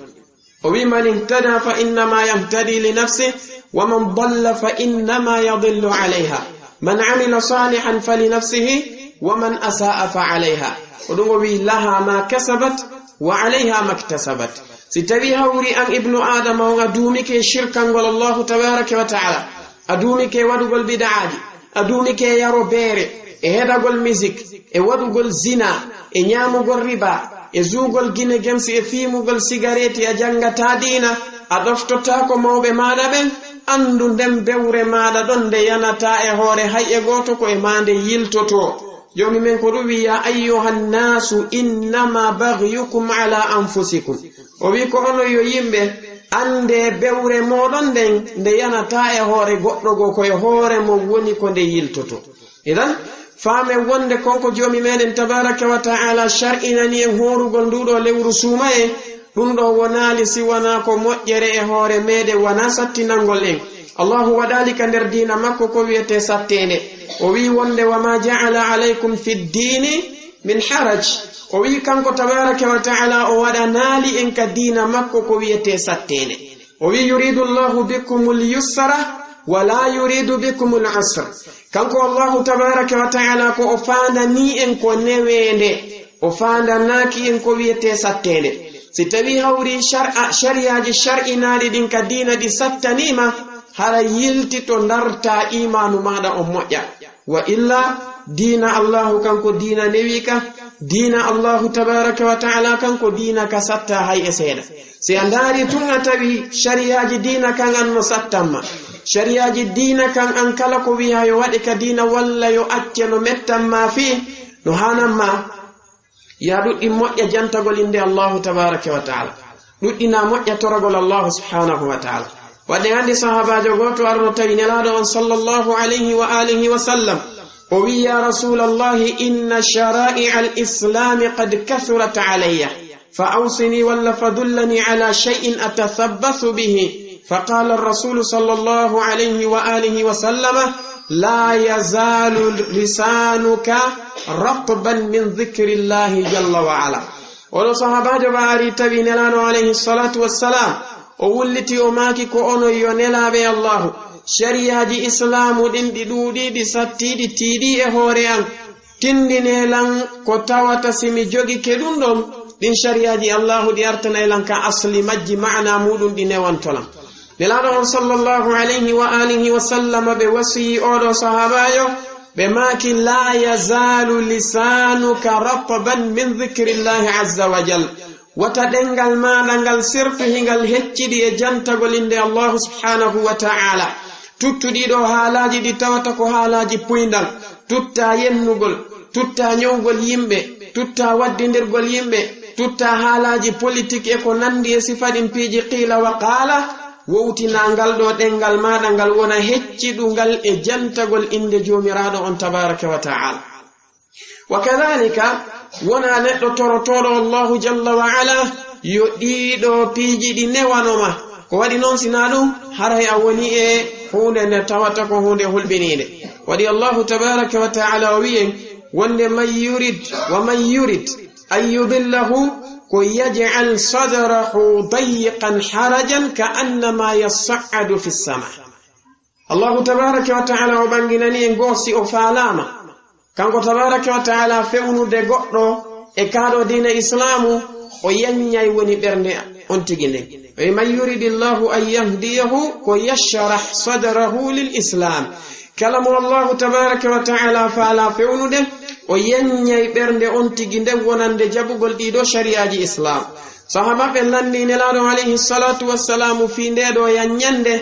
O wi, "Man ihtada fa innama yahtadi li nafsi, wa man dalla fa innama yadillu alayha. Man amila salihan fa li nafsihi, wa man asaa fa alayha." Ko ɗun o wi, "Laha ma kasabat, wa alayha maktasabat." Si tawi hawri an ibnu Adama on a duumike shirkangol Allahu tabaraka wa ta'ala, a duumike waɗugol bid'aaji, a duumike yaro beere, e heɗagol musique, e waɗugol zina, e ñaamugol riba, e zuugol gine gemsi, e fiimugol sigareeti, a janngataa diina, a ɗoftotaako mawɓe maaɗa ɓen, anndu nden bewre maaɗa ɗon nde yanataa e hoore hay e gooto, ko e maa nde yiltotoo. Joomi men ko ɗun wi'i, "Ya ayyuhan nasu innama baghiyukum ala anfusikum." O wi'i, "Ko onon yo yimɓe, anndee bewre mooɗon nden nde yanataa e hoore goɗɗo goo, ko e hoore mon woni ko nde yiltotoo." Idan, faamen wonde kon ko Joomi meɗen tabaraka wa ta'ala shar'inani en hoorugol nduu ɗoo lewru suumayee, ɗun ɗoo wonaali si wanaa ko moƴƴere e hoore meɗen, wanaa sattinangol en. Allahu waɗaali ka nder diina makko ko wi'etee satteende. O wi'i wonde, "Wa ma ja'ala alaykum fi ddiini min haraj." O wi'i kanko tabaraka wa ta'ala o waɗanaali en ka diina makko ko wi'etee satteende. O wi'i, "Yuridu Allahu bikumul yusra wa la yuridu bikumul usra." Kanko Allahu tabaraka wa ta'ala ko o faandanii en ko neweende, o faandanaaki en ko wi'etee satteende. Si tawii hawri shar'a, shariyaaji shar'inaaɗi ɗin ka diina ɗi sattaniima, hara yiltito ndartaa iimaanu maaɗa on moƴƴa. Wa illa, diina Allahu kan ko diina newiika, diina Allahu tabaraka wa ta'ala kan ko diina ka sattaa hay e seeɗa. Si a ndaari tun a tawi shariyaaji diina kan an no sattan ma. Shariyaaji diina kan an kala ko wi'aa yo waɗe ka diina walla yo acce no mettan ma fii, no haanan ma, yaa ɗuɗɗin moƴƴa jantagol innde Allahu tabaraka wa ta'ala. Ɗuɗɗinaa moƴƴa toragol Allahu subhanahu wa ta'ala. Waɗde anndi sahaabaajo gooto arno tawi Nelaaɗo on sallallahu alayhi wa alihi wa sallam, o wi'i, "Ya Rasulallahi, inna shara'i'a al-islami qad kathurat alayya, fa awsini walla fa dullani ala shay'in atathabbathu bihi." Fa qala ar-rasulu sallallahu alayhi wa alihi wa sallama, "La yazalu lisanuka ratban min dhikrillahi jalla wa ala." Oɗo sahaabaajo ba ari tawi Nelaaɗo alayhi salatu wassalam, o wulliti o maaki, "Ko onon yo nelaaɓe Allahu, shariyaaji islaamu ɗin ɗi ɗuuɗi, ɗi satti, ɗi tiiɗi e hoore an. Tindinee lan ko tawata si mi jogike ɗun ɗon, ɗin shariyaaji Allahu ɗi artanay lan ka asli majji, ma'ana muɗum ɗi newanto lan." Nelaaɗo on sallallahu alayhi wa alihi wa sallama ɓe wasiyii oɗo sahaabaajo, ɓe maaki, "La yazalu lisanuka ratban min dhikrillahi azza wa jal." Wata ɗengal maaɗa ngal sertu hingal hecciɗi e jantagol innde Allahu subhanahu wa ta'ala. Tuttu ɗiɗo haalaaji ɗi tawata ko haalaaji puyndan. Tuttaa yennugol, tuttaa ñowgol yimɓe, tuttaa waddindirgol yimɓe, tuttaa haalaaji politik e ko nanndi e sifa ɗin piiji qiila wa qaala. Wowtinaa ngal ɗoo ɗengal maaɗa ngal wona hecciɗungal e jantagol innde Joomiraaɗo on tabaraka wa ta'ala. Wa kadhalika, wonaa neɗɗo torotooɗo Allahu jalla wa ala yo ɗiɗo piiji ɗi newano ma. Ko waɗi non, sinaa ɗum, haray a woni e huunde nde tawata ko huunde hulɓiniinde. Waɗi Allahu tabaraka wa ta'ala o wi'en wonde, "Man yurid, wa man yurid an yudillahu, ko yaj'al sadrahu dayyiqan harajan ka annama yas'adu fi sama." Allahu tabaraka wa ta'ala o ɓanginani en goo si o faalaama. Kanko tabaraka wa ta'ala fewnude goɗɗo e kaaɗo diina Islaamu, o yanñay woni ɓernde on tigi nden. O wi'i, "Man yuridillahu an yahdiyahu ko yashrah sadrahu lil Islam." Kala mo Allahu tabaraka wa ta'ala faala fewnude, o yanñay ɓernde on tigi nden wonande jaɓugol ɗiɗo shariyaaji Islaam. Sahaaba ɓen lanndii Nelaaɗo alayhi salatu wassalamu fii ndee ɗoo yanñande,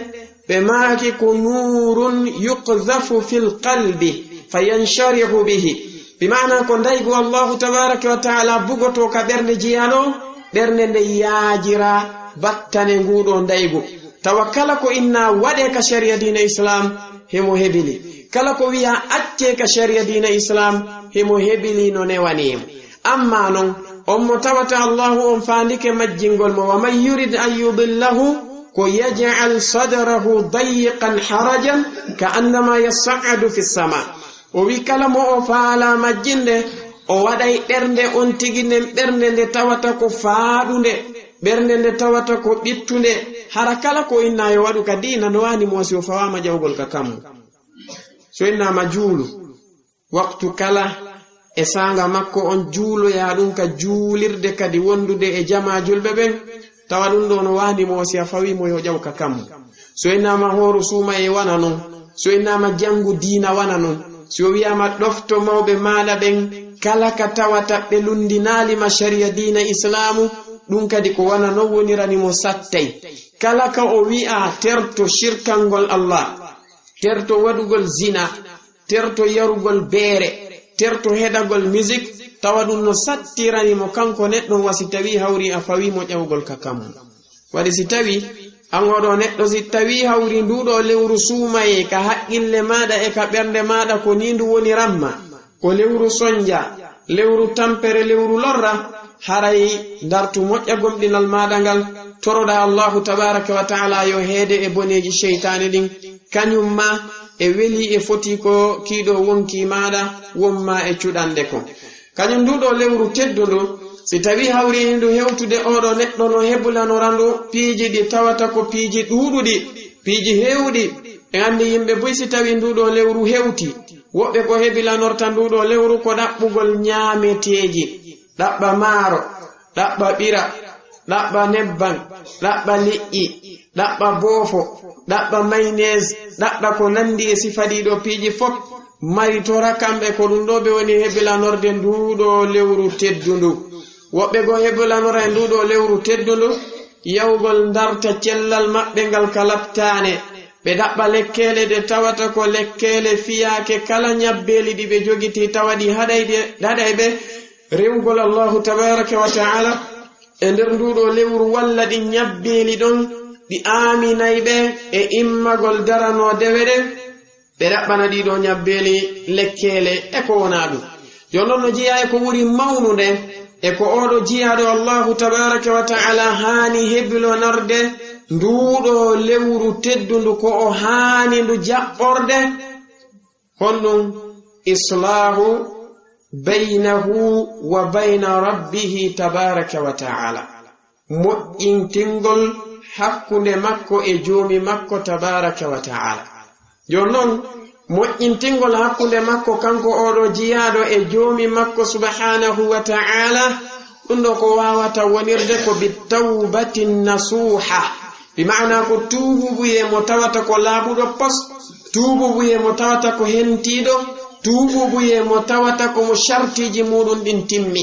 ɓe maaki, "Ko nuurun yuqdhafu fil qalbi fa yansharihu bihi." Bi maana ko ndaygu Allahu tabaraka wa ta'ala bugotoo ka ɓernde jiyaaɗo, ɓernde nden yaajira battane nguu ɗoo ndaygu. Tawa kala ko innaa waɗee ka shari'a diina Islaam, himo hebili. Kala ko wi'aa accee ka shari'a diina Islaam, himo hebili no newanii mo. Ammaa non, On mo tawata Allahu on faandike majjingol mo, wa man yurid an yudillahu ko yaj'al sadrahu dayiqan harajan ka annama yas'adu fi sama. O wi kala mo o faala majjinde, o waɗay ɓernde on tigi nden ɓernde nde tawata ko faaɗunde, ɓernde nde tawata ko ɓittunde, hara kala ko inna yo waɗu ka diina no waani mo si o fawaama ƴawgol ka kammu. So innaama juulu, waktu kala e saanga makko on juuloyaa ɗum ka juulirde kadi wondude e jamaa julɓe ɓen, tawa ɗum ɗo no waani mo si a fawii mo yo ƴaw ka kammu. So innaama hooru suuma e wana non, so innaama janngu diina wana non, si o wiyaama ɗofto mawɓe maaɗa ɓen, kala ka tawata ɓe lunndinaali ma shari'a diina Islaamu, ɗum kadi ko wana non wonirani mo sattay. Kala ka o wi'a terto shirkangol Allah, terto waɗugol zina, terto yarugol beere, terto heɗagol misik, tawa ɗum no sattirani mo kanko neɗɗo wa si tawii hawri a fawii mo ƴawgol ka kammu. Waɗi si tawii an oɗo neɗɗo si tawii hawri nduuɗo lewru suumayee ka haqqille maaɗa e ka ɓernde maaɗa ko nii ndu woniranma, ko lewru sonja, lewru tampere, lewru lorra, haray ndartu moƴƴa gomɗinal maaɗa ngal, toroɗaa Allahu tabaaraka wa ta'ala yo heede e boneeji seytaane ɗin, kañum ma e weli e foti ko kiiɗo wonkii maaɗa wonma e cuɗanɗe kon. Kañum nduuɗo lewru teddundu, si tawii hawriino ndu hewtude oɗo neɗɗo no hebulanora ndu piiji ɗi tawata ko piiji ɗuuɗuɗi, piiji heewuɗi. En anndi yimɓe buy si tawii nduuɗo lewru hewti, woɓɓe ko hebilanorta nduuɗo lewru ko ɗaɓɓugol ñaameteeji, ɗaɓɓa maaro, ɗaɓɓa ɓira, ɗaɓɓa nebban, ɗaɓɓa liƴƴi, ɗaɓɓa boofo, ɗaɓɓa maynees, ɗaɓɓa ko nanndi e sifa ɗiɗo piiji fof, maritora kamɓe ko ɗum ɗo ɓe woni hebilanorde nduuɗo lewru teddundu. Woɓɓe goo hebilanora e nduuɗo lewru teddundu, yawgol ndarta cellal maɓɓe ngal ka laɓtaane. Ɓe ɗaɓɓa lekkeele ɗe tawata ko lekkeele fiyaake kala ñabbeeli ɗi ɓe jogitii tawa ɗi haɗay ɗe, haɗay ɓe rewgol Allahu tabaaraka wa ta'ala e nder nduuɗo lewru walla ɗi ñabbeeli ɗon ɗi aaminay ɓe e immagol daranoo dewe ɗen. Ɓe ɗaɓɓana ɗiɗo ñabbeeli lekkeele e ko wonaa ɗum. Jooni non no jeyaa e ko ɓuri mawnude e ko ooɗo jiyaaɗo Allahu tabaaraka wa ta'ala haani hebilanorde nduuɗo lewru teddundu, ko o haani ndu jaɓɓorde. Honɗum? Islaahu baynahu wa bayna rabbihi tabaaraka wa ta'ala. Moƴƴintingol hakkunde makko e Joomi makko tabaaraka wa ta'ala. Jooni non, moƴƴintingol hakkunde makko kanko ooɗo jiyaaɗo e Joomi makko subhaanahu wa ta'ala, ɗum ɗo ko waawata wonirde ko bi tawbatin nasuuha. Bi ma'ana ko tuububuyee mo tawata ko laaɓuɗo pos, tuububuyee mo tawata ko hentiiɗo, tuububuyee mo tawata ko mo shartiiji muuɗum ɗin timmi.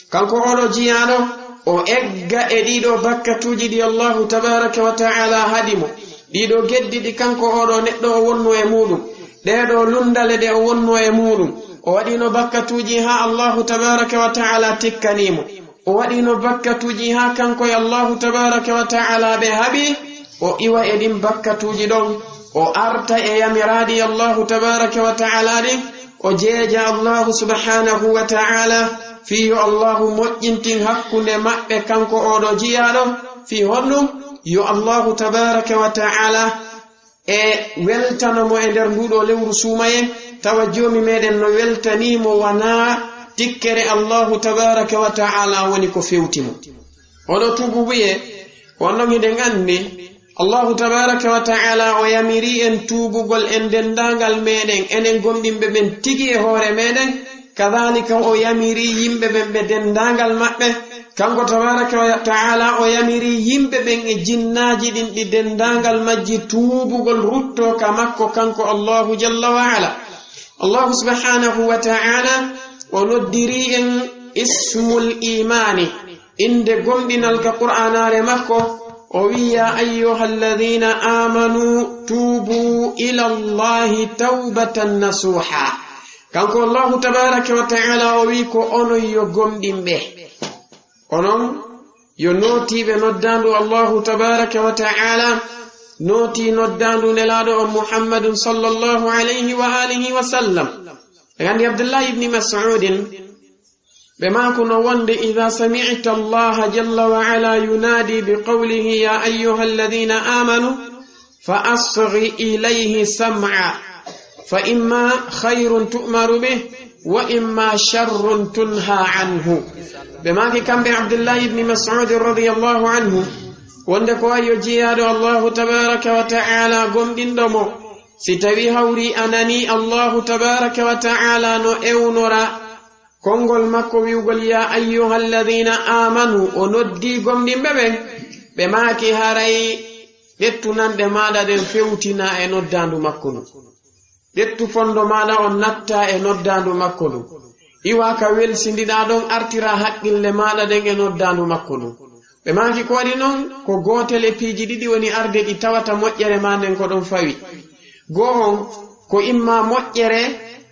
Kanko ooɗo jiyaaɗo, o egga e ɗiɗo bakkatuuji ɗi Allahu tabaaraka wa ta'ala haɗi mo. Ɗiɗo geddi ɗi kanko ooɗo neɗɗo o wonno e muuɗum. Ɗeeɗo lunndale ɗe o wonno e muuɗum. O waɗino bakkatuuji haa Allahu tabaaraka wa ta'ala tikkanii mo. O waɗino bakkatuuji haa kanko e Allahu tabaaraka wa ta'ala ɓe haɓi. O iwa e ɗin bakkatuuji ɗon. O arta e yamiraaɗi Allahu tabaaraka wa ta'ala ɗin. O jeeja Allahu subhaanahu wa ta'ala fii yo Allahu moƴƴintin hakkunde maɓɓe kanko ooɗo jiyaaɗo. Fii honɗum? Yo Allahu tabaaraka wa ta'ala e weltano mo e nder nduuɗo lewru suumayee, tawa Joomi meɗen no weltanii mo wanaa tikkere Allahu tabaaraka wa ta'ala woni ko fewti mo. Oɗo tuububuyee, wonno hiɗen anndi, Allahu tabaaraka wa ta'ala o yamirii en tuubugol en denndaangal meɗen, enen gomɗinɓe ɓen tigi e hoore meɗen, kadaalika o yamirii yimɓe ɓen ɓe denndaangal maɓɓe. Kanko tabaaraka wa ta'ala o yamirii yimɓe ɓen e jinnaaji ɗin ɗi denndaangal majji tuubugol ruttoo ka makko kanko Allahu jalla wa ala. Allahu subhaanahu wa ta'ala o noddirii en ismul iimaani, innde gomɗinal ka Qur'aanaare makko, o wi'i, "Yaa ayyuhal ladhiina aamanuu tuubuu ilallaahi tawbatan nasuuhaa." Kanko Allahu tabaaraka wa ta'ala o wi'i ko onon yo gomɗinɓe. Onon yo nootiiɓe noddaandu Allahu tabaaraka wa ta'ala, nootii noddaandu Nelaaɗo on Muhammadun sallallahu alayhi wa aalihi wa sallam. En anndi Abdullahi ibni Mas'udin, Ɓe maakuno wonde, "Idha sami'ta Allaha jalla wa ala yunadi bi qawlihi, ya ayyuha alladhina amanu, fa asghi ilayhi sam'a, fa imma khayrun tu'maru bih, wa imma sharrun tunha anhu." Ɓe maaki kamɓe Abdullahi ibni Mas'ud radiyallahu anhu, wonde ko wayi yo jiyaaɗo Allahu tabaraka wa ta'ala gomɗinɗo mo, si tawi hawri a nani Allahu tabaraka wa ta'ala no ewnora konngol makko wi'ugol, "Ya ayyuhalladhina amanu," o noddi gomɗinɓe ɓen, ɓe maaki, "Haray ɗettu nanɗe maaɗa ɗen fewtina e noddaandu makko ndu. Ɗettu fondo maaɗa on natta e noddaandu makko ndu. Iwa ka welsindiɗaa ɗon, artira haqqille maaɗa ɗen e noddaandu makko ndu." Ɓe maaki, "Ko waɗi non, ko gootel e piiji ɗiɗi woni arde ɗi tawata moƴƴere maa nden ko ɗon fawi. Goo on, ko imma moƴƴere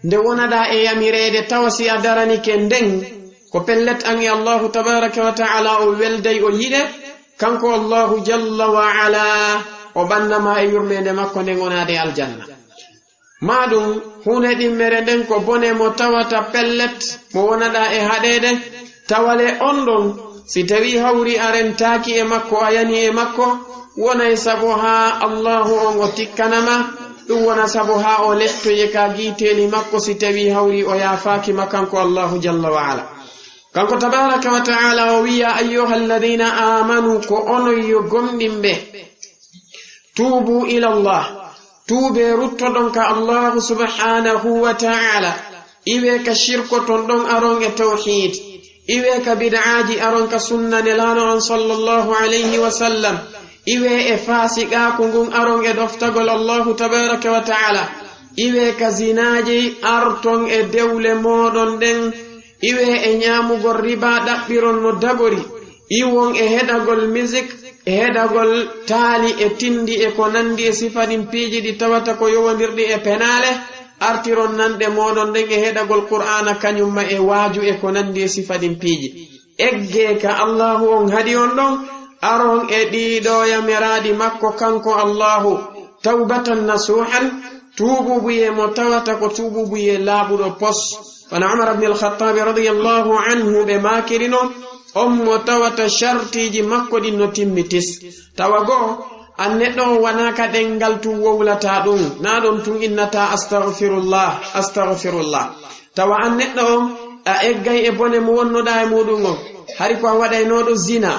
nde wonaɗaa e yamireede, tawa si a daranike nden, ko pellet an e Allahu tabaraka wa ta'ala o welday, o yiɗe, kanko Allahu jalla wa ala, o ɓanna ma e yurmeende makko nden o naade aljanna. Maa ɗum, huunde ɗimmere nden ko bone mo tawata pellet, mo wonaɗaa e haɗeede, tawale on ɗon, si tawi hawri a rentaaki e makko, a yani e makko, wonay sabu haa Allahu on o tikkana ma, ɗum wona sabu haa o lettoye ka giiteeli makko, si tawi hawri o yaafaaki ma kanko Allahu jalla wa ala." Kanko tabaraka wa ta'ala o wiya, "Ayyuhalladhina amanu," ko onon yo gomɗinɓe, "tuubu ilallah," tuubee ruttoɗon ka Allahu subhanahu wa ta'ala, iwee ka shirkoton ɗon, aron e tawhiid, iwee ka bid'aaji, aron ka sunna Nelaaɗo on sallallahu alayhi wa sallam, iwee e faasiqaaku ngun, aron e ɗoftagol Allahu tabaraka wa ta'ala, iwee ka zinaaji, arton e dewle mooɗon ɗen, iwee e ñaamugol riba, ɗaɓɓiron no dagori, iwon e heɗagol misik, e heɗagol taali e tinndi e ko nanndi e sifa ɗin piiji ɗi tawata ko yowondirɗi e penaale, artiron nanɗe mooɗon ɗen e heɗagol Qur'aana kañum ma e waaju e ko nanndi e sifa ɗin piiji. Eggee ka Allahu on haɗi on ɗon, aron e ɗii ɗoo yamiraaɗi makko kanko Allahu, tawbatan nasuhan, tuubuubuyee mo tawata ko tuubuubuyee laaɓuɗo pos. Wano Umar ibn al-Khattabi radiyallahu anhu ɓe maakiri non, on mo tawata shartiiji makko ɗin no timmi tis. Tawa goo, an neɗɗo on wanaa ka ɗenngal tun wowlata ɗun, naa ɗon tun innata, "Astaghfirullah, astaghfirullah." Tawa an neɗɗo on, a eggay e bone mo wonnoɗaa e muɗum on. Hari ko a waɗaynooɗo zina,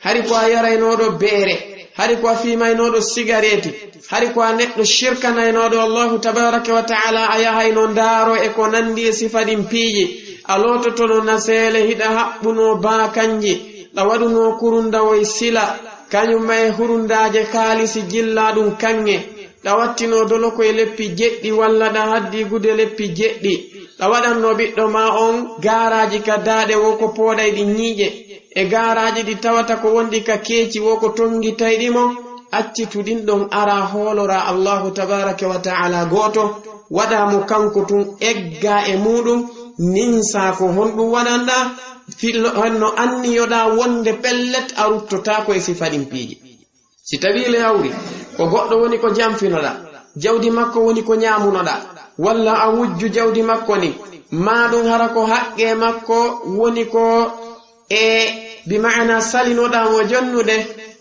hari ko a yaraynooɗo beere, hari ko a fiimaynooɗo sigareeti, hari ko a neɗɗo shirkanaynooɗo Allahu tabaraka wa ta'ala, a yahayno ndaaro e ko nanndi e sifa ɗin piiji, a loototono naseele, hiɗa haɓɓuno baakanji, ɗa waɗuno kurundawoy sila, kañum ma e hurundaaje kaalisi jillaa ɗum kaŋŋe, ɗa wattinoo dolokoy leppi jeɗɗi, walla ɗa haddii gude leppi jeɗɗi, ɗa waɗannoo ɓiɗɗo maa on gaaraaji ka daaɗe, wo ko pooɗayɗi ñiiƴe, e gaaraaji ɗi tawata ko wonɗi ka keeci, wo ko tonngitayɗi mo, accitu ɗin ɗon, ara hooloraa Allaahu tabaaraka wa ta'aalaa gooto, waɗaa mo kanko tun, eggaa e muuɗum, ninsaa ko honɗum waɗanɗaa, fil-, honno anniyoɗaa wonde pellet a ruttotaako e sifa ɗin piiji. Si tawii le hawri, ko goɗɗo woni ko janfinoɗaa, jawdi makko woni ko ñaamunoɗaa, walla a wujju jawdi makko ndin, maa ɗum hara ko haqqee makko woni ko e, bi ma'ana, salinoɗaa mo jonnude,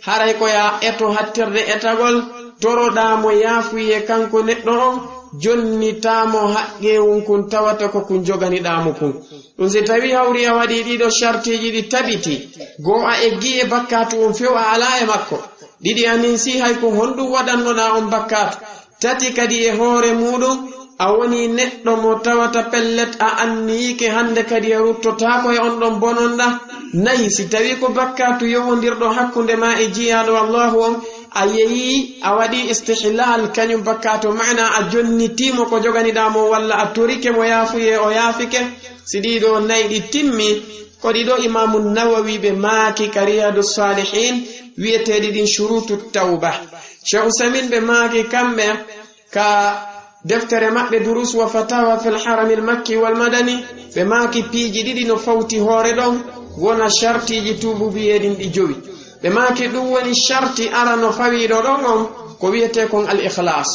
haray ko yo a eto hattirde etagol, toroɗaa mo yaafuyee kanko neɗɗo on, jonnitaa mo haqqee wun kun tawata ko kun joganiɗaa mo kun. Ɗum si tawii hawri a waɗii ɗiɗo shartiiji ɗi tabiti, goo a eggii e bakkaatu on few a alaa e makko, ɗiɗi a ninsii hay ko honɗum waɗannoɗaa on bakkaatu, tati kadi e hoore muuɗum, a wonii neɗɗo mo tawata pellet a anniyike hannde kadi a ruttotaako e on ɗon bononɗaa, nayi si tawii ko bakkaatu yowondirɗo hakkunde maa e jiyaaɗo Allaahu on, a yehii a waɗii istihlaal kañum bakkaatu, maana a jonnitii mo ko joganiɗaa mo walla a torike mo yaafuyee o yaafike, si ɗiɗo nayi ɗi timmi, ko ɗiɗo Imaamu Nawawi ɓe maaki ka Riyaadu Saalihiin, wi'eteeɗi ɗin Shuruutu Tawba. Sheikh Usaymin ɓe maaki kamɓe ka deftere maɓɓe Durus wa Fatawa fil Haramil Makki wal Madani, ɓe maaki piiji ɗiɗi no fawti hoore ɗon, wona shartiiji tuubuubuyee ɗin ɗi jowi. Ɓe maaki ɗum woni sharti arano fawiiɗo ɗon on, ko wi'etee kon al-ikhlaas.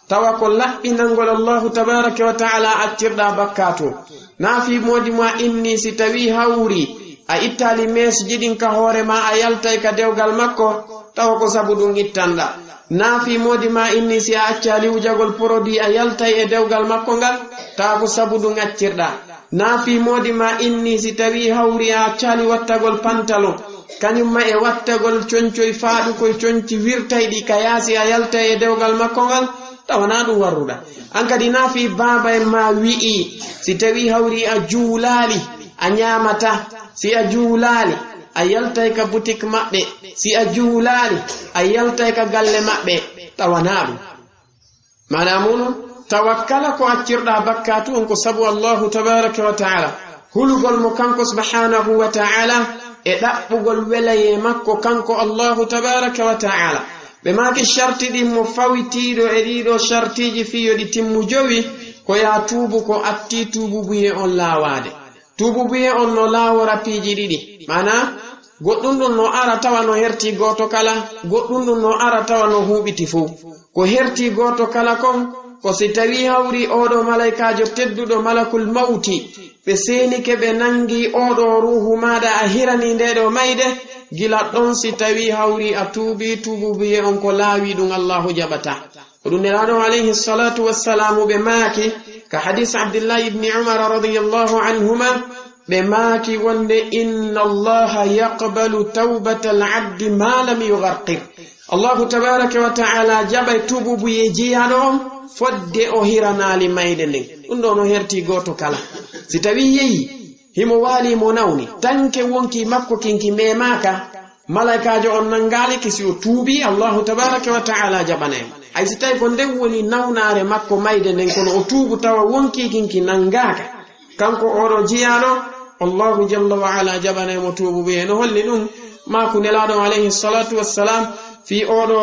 tawa ko laɓɓinangol Allahu tabaraka wa ta'ala accirɗa bakkaatu. Naa fii moodi ma inni si tawi hawri a ittali meesji ɗin ka hoore ma, a yaltay ka dewgal makko, tawa ko sabu ɗum ittanɗa. Naa fii moodi ma inni si a accali wujagol porodi a yaltay e dewgal makko ngal, tawa ko sabu ɗum accirɗa. Naa fii moodi ma inni si tawi hawri a accali wattagol pantalon, kañum ma e wattagol concoy faaɗukoy conci wirtayɗi ka yaasi a yaltay e dewgal makko ngal, tawa naa ɗum warruɗa. An kadi naa fii baaba en ma wi'i, si tawi hawri a juulaali, a ñaamata, si a juulaali, a yaltay ka butik maɓɓe, si a juulaali, a yaltay ka galle maɓɓe, tawa naa ɗum. Maanaa mun, tawa kala ko accirɗa bakkaatu on ko sabu Allahu tabaraka wa ta'ala. Hulugol mo kanko subhanahu wa ta'ala e ɗaɓɓugol welayee makko kanko Allahu tabaraka wa ta'ala. Ɓe maaki sharti ɗin mo fawitiiɗo e ɗiɗo shartiiji fii yo ɗi timmu jowi, ko yaa tuubu ko attii tuububuye on laawaade. Tuububuye on no laawora piiji ɗiɗi. Maanaa, goɗɗum ɗum no ara tawa no herti gooto kala, goɗɗum ɗum no ara tawa no huuɓiti fow. Ko herti gooto kala kon, ko si tawi hawri oɗo malaykaajo tedduɗo malakul mawti, ɓe seenike ɓe nangi oɗo ruuhu maaɗa a hirani nde ɗo mayde, gila ɗon si tawi hawri a tuubi, tuububuye on ko laawi ɗum Allahu jaɓata. Ko ɗum Nelaaɗo alayhi salatu wassalamu ɓe maaki, ka hadis Abdullahi ibni Umar radiyallahu anhuma, ɓe maaki wonde, "Inna Allaha yaqbalu tawbatal abdi ma lam yugharqir." Allahu tabaraka wa ta'ala jaɓay tuububuye jiyaaɗo on fodde o hiranaali mayde nden. Ɗum ɗo no herti gooto kala. Si tawi yehi, himo waali mo nawni, tanke wonki makko kinki memaaka, malaykaajo on nangaali ki si o tuubi, Allahu tabaraka wa ta'ala jaɓanay mo. Hay si tawi ko nden woni nawnaare makko mayde nden, kono o tuubu tawa wonki kinki nangaaka. Kanko oɗo jiyaaɗo, Allahu jalla wa ala jaɓanay mo tuubu ɓe. No holli ɗum, maaku Nelaaɗo alayhi salatu wassalam, fii oɗo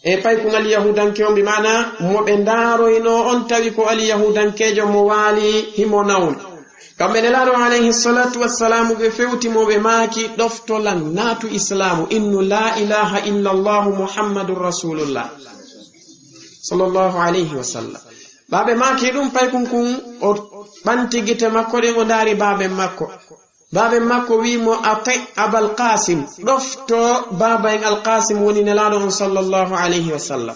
e paykun alyahudanke on, bi maana mo ɓe ndaaroynoo on, tawi ko alyahudankeejo mo waali himo nawna. Kamɓe Nelaaɗo alayhi salatu wassalamu ɓe fewti mo, ɓe maaki, "Ɗofto lan, naatu Islaamu, innu laa ilaaha illa Allahu Muhammadun Rasulullah, sallallahu alayhi wa sallam." Ɓaaɓe maaki ɗum paykun kun, o ɓanti gite makko ɗen, o ndaari baaben makko. Baaben makko wi'i mo, "Ati Abal Qasim, ɗofto baaba en Al Qasim woni Nelaaɗo on sallallahu alayhi wa sallam."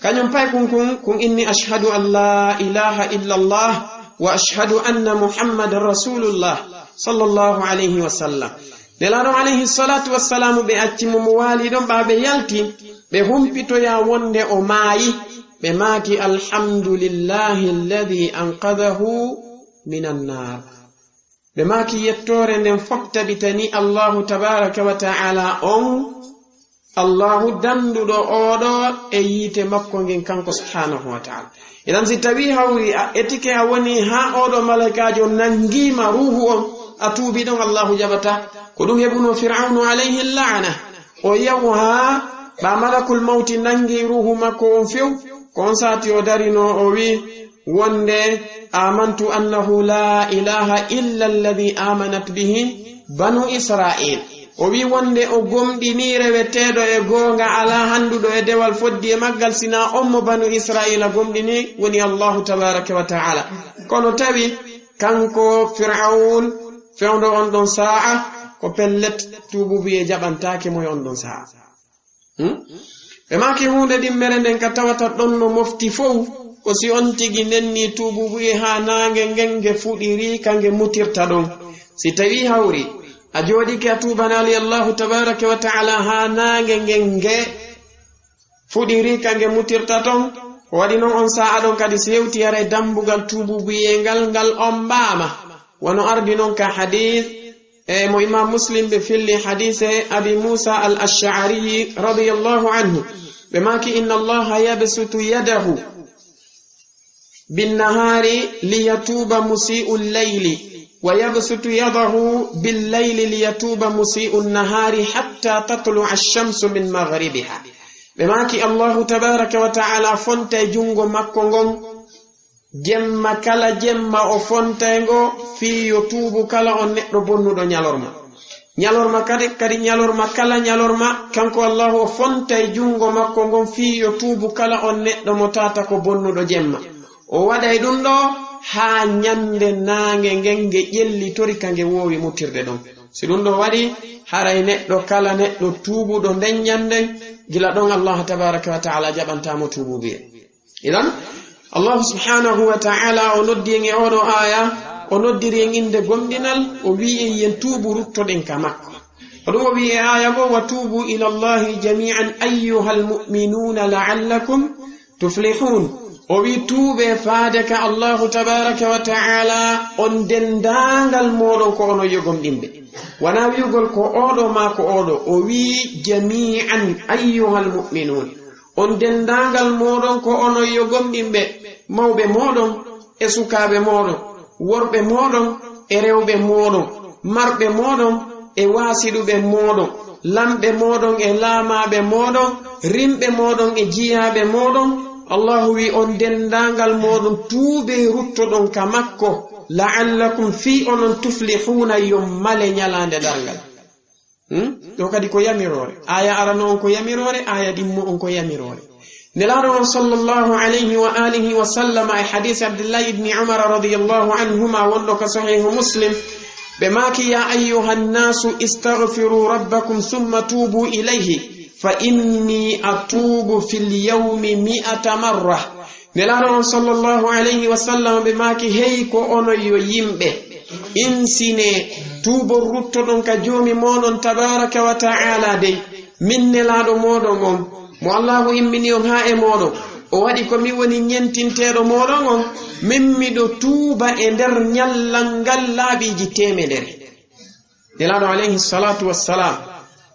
Kañum paykun kun, kun inni, "Ashhadu an laa ilaaha illa Allah wa ashhadu anna Muhammadan Rasulullah sallallahu alayhi wa sallam." Nelaaɗo alayhi salatu wassalamu ɓe acci mo, mo waali ɗon, ɓaaɓe yalti, ɓe humpitoya wonde o maayi, ɓe maaki, "Alhamdulillahi alladhi anqadhahu minan naar." Ɓe maaki yettoore nden fof tabitani Allahu tabaraka wa ta'ala on, Allahu danduɗo oɗo e yiite makko ngen kanko subhanahu wa ta'ala. Idan si tawi hawri a etike a woni haa oɗo malaikaajo nangiima ruuhu on, a tuubi ɗon Allahu jaɓata. Ko ɗum heɓuno Fir'awnu alayhi la'ana. O yahu haa ɓa malakul mawti nangi ruuhu makko on few, ko on saati o darino o wi, wonde, "Amantu annahu la ilaha illa alladhi amanat bihi banu Isra'il." O wi wonde o gomɗini reweteeɗo e goonga alaa handuɗo e dewal foddi e maggal, sina on mo banu Isra'ila gomɗini woni Allahu tabaraka wa ta'ala. Kono tawi kanko Fir'aun fewndo on ɗon sa'a, ko pellet tuububuye jaɓantaake mo e on ɗon sa'a. Hmm? Ɓe maaki huunde ɗimmere nden ka tawata ɗon no mofti fow, ko si on tigi nenni tuububuye haa naange ngen nge fuɗiri ka nge mutirta ɗon. Si tawi hawri a jooɗike a tuubanaali Allahu tabaraka wa ta'ala haa naange ngen nge fuɗiri ka nge mutirta ton, ko waɗi non on sa'a ɗon kadi si hewti haray dambugal tuububuye ngal ngal on mbaama. Wano ardi non ka hadis, e mo Imam Muslim ɓe filli hadise Abi Musa al-Ash'ari radiyallahu anhu. Ɓe maaki, "Inna Allaha yabsutu yadahu bin nahari liyatuba musi'u al-layli, wa yabsutu yadahu bil layli liyatuba musi'u an-nahari hatta tatlu'a ash-shamsu min maghribiha." Ɓe maaki, "Allahu tabaraka wa ta'ala fontay jungo makko ngon jemma kala jemma, o fontay ngo fii yo tuubu kala on neɗɗo bonnuɗo ñalorma." Ñalorma kadi, kadi ñalorma kala ñalorma, kanko Allahu o fontay junngo makko ngon fii yo tuubu kala on neɗɗo mo tata ko bonnuɗo jemma. O waɗay ɗum ɗo haa ñande naange ngen nge ƴellitori ka nge woowi mutirde ɗon. Si ɗum ɗo waɗi, haray neɗɗo kala neɗɗo tuubuɗo nden ñande, gila ɗon Allah tabaraka wa ta'ala jaɓantaa mo tuubu biye. Idan, Allahu subhanahu wa ta'ala o noddi en e oɗo aya, o noddiri en innde gomɗinal, o wi'i en yen tuubu ruttoɗen ka makko. O ɗum o wi'i e aya goo, "Wa tuubu ila Allahi jami'an ayyuhal mu'minuna la'allakum tuflihun." O wi'i, "Tuube faade ka Allahu tabaraka wa ta'ala, on dendaangal mooɗon ko onon yo gomɗinɓe." Wana wi'ugol ko oɗo maa ko oɗo, o wi'i, "Jami'an ayyuhal mu'minun." On denndaangal mooɗon ko onon yo gomɗinɓe, mawɓe mooɗon e sukaaɓe mooɗon, worɓe mooɗon e rewɓe mooɗon, marɓe mooɗon e waasiɗuɓe mooɗon, lamɓe mooɗon e laamaaɓe mooɗon, rimɓe mooɗon e jiyaaɓe mooɗon. Allahu wi on denndaangal mooɗon tuubee ruttoɗon ka makko, la'allakum fii onon tuflihuuna yo male ñalaande darngal. Hmm? Ɗo kadi ko yamiroore. Aya arano on ko yamiroore, aya ɗimmo on ko yamiroore. Nelaaɗo on sallallahu alayhi wa alihi wa sallama e hadisi Abdullahi ibni Umar radiyallahu anhuma wonɗo ka Sahihu Muslim, ɓe maaki, "Ya ayyuhan nasu istaghfiru rabbakum thumma tubu ilayhi, fa inni atubu fil yawmi mi'ata marra." Nelaaɗo on sallallahu alayhi wa sallam ɓe maaki, "Hey ko onon yo yimɓe, insinee, tuubon ruttoɗon ka Joomi mooɗon tabaaraka wa ta'ala dey. Min Nelaaɗo mooɗon on, mo Allaahu immini on haa e mooɗon, o waɗi ko min woni ñentinteeɗo mooɗon on, min miɗo tuuba e nder ñallal ngal laaɓiiji teemedere." Nelaaɗo alayhi salatu wassalam,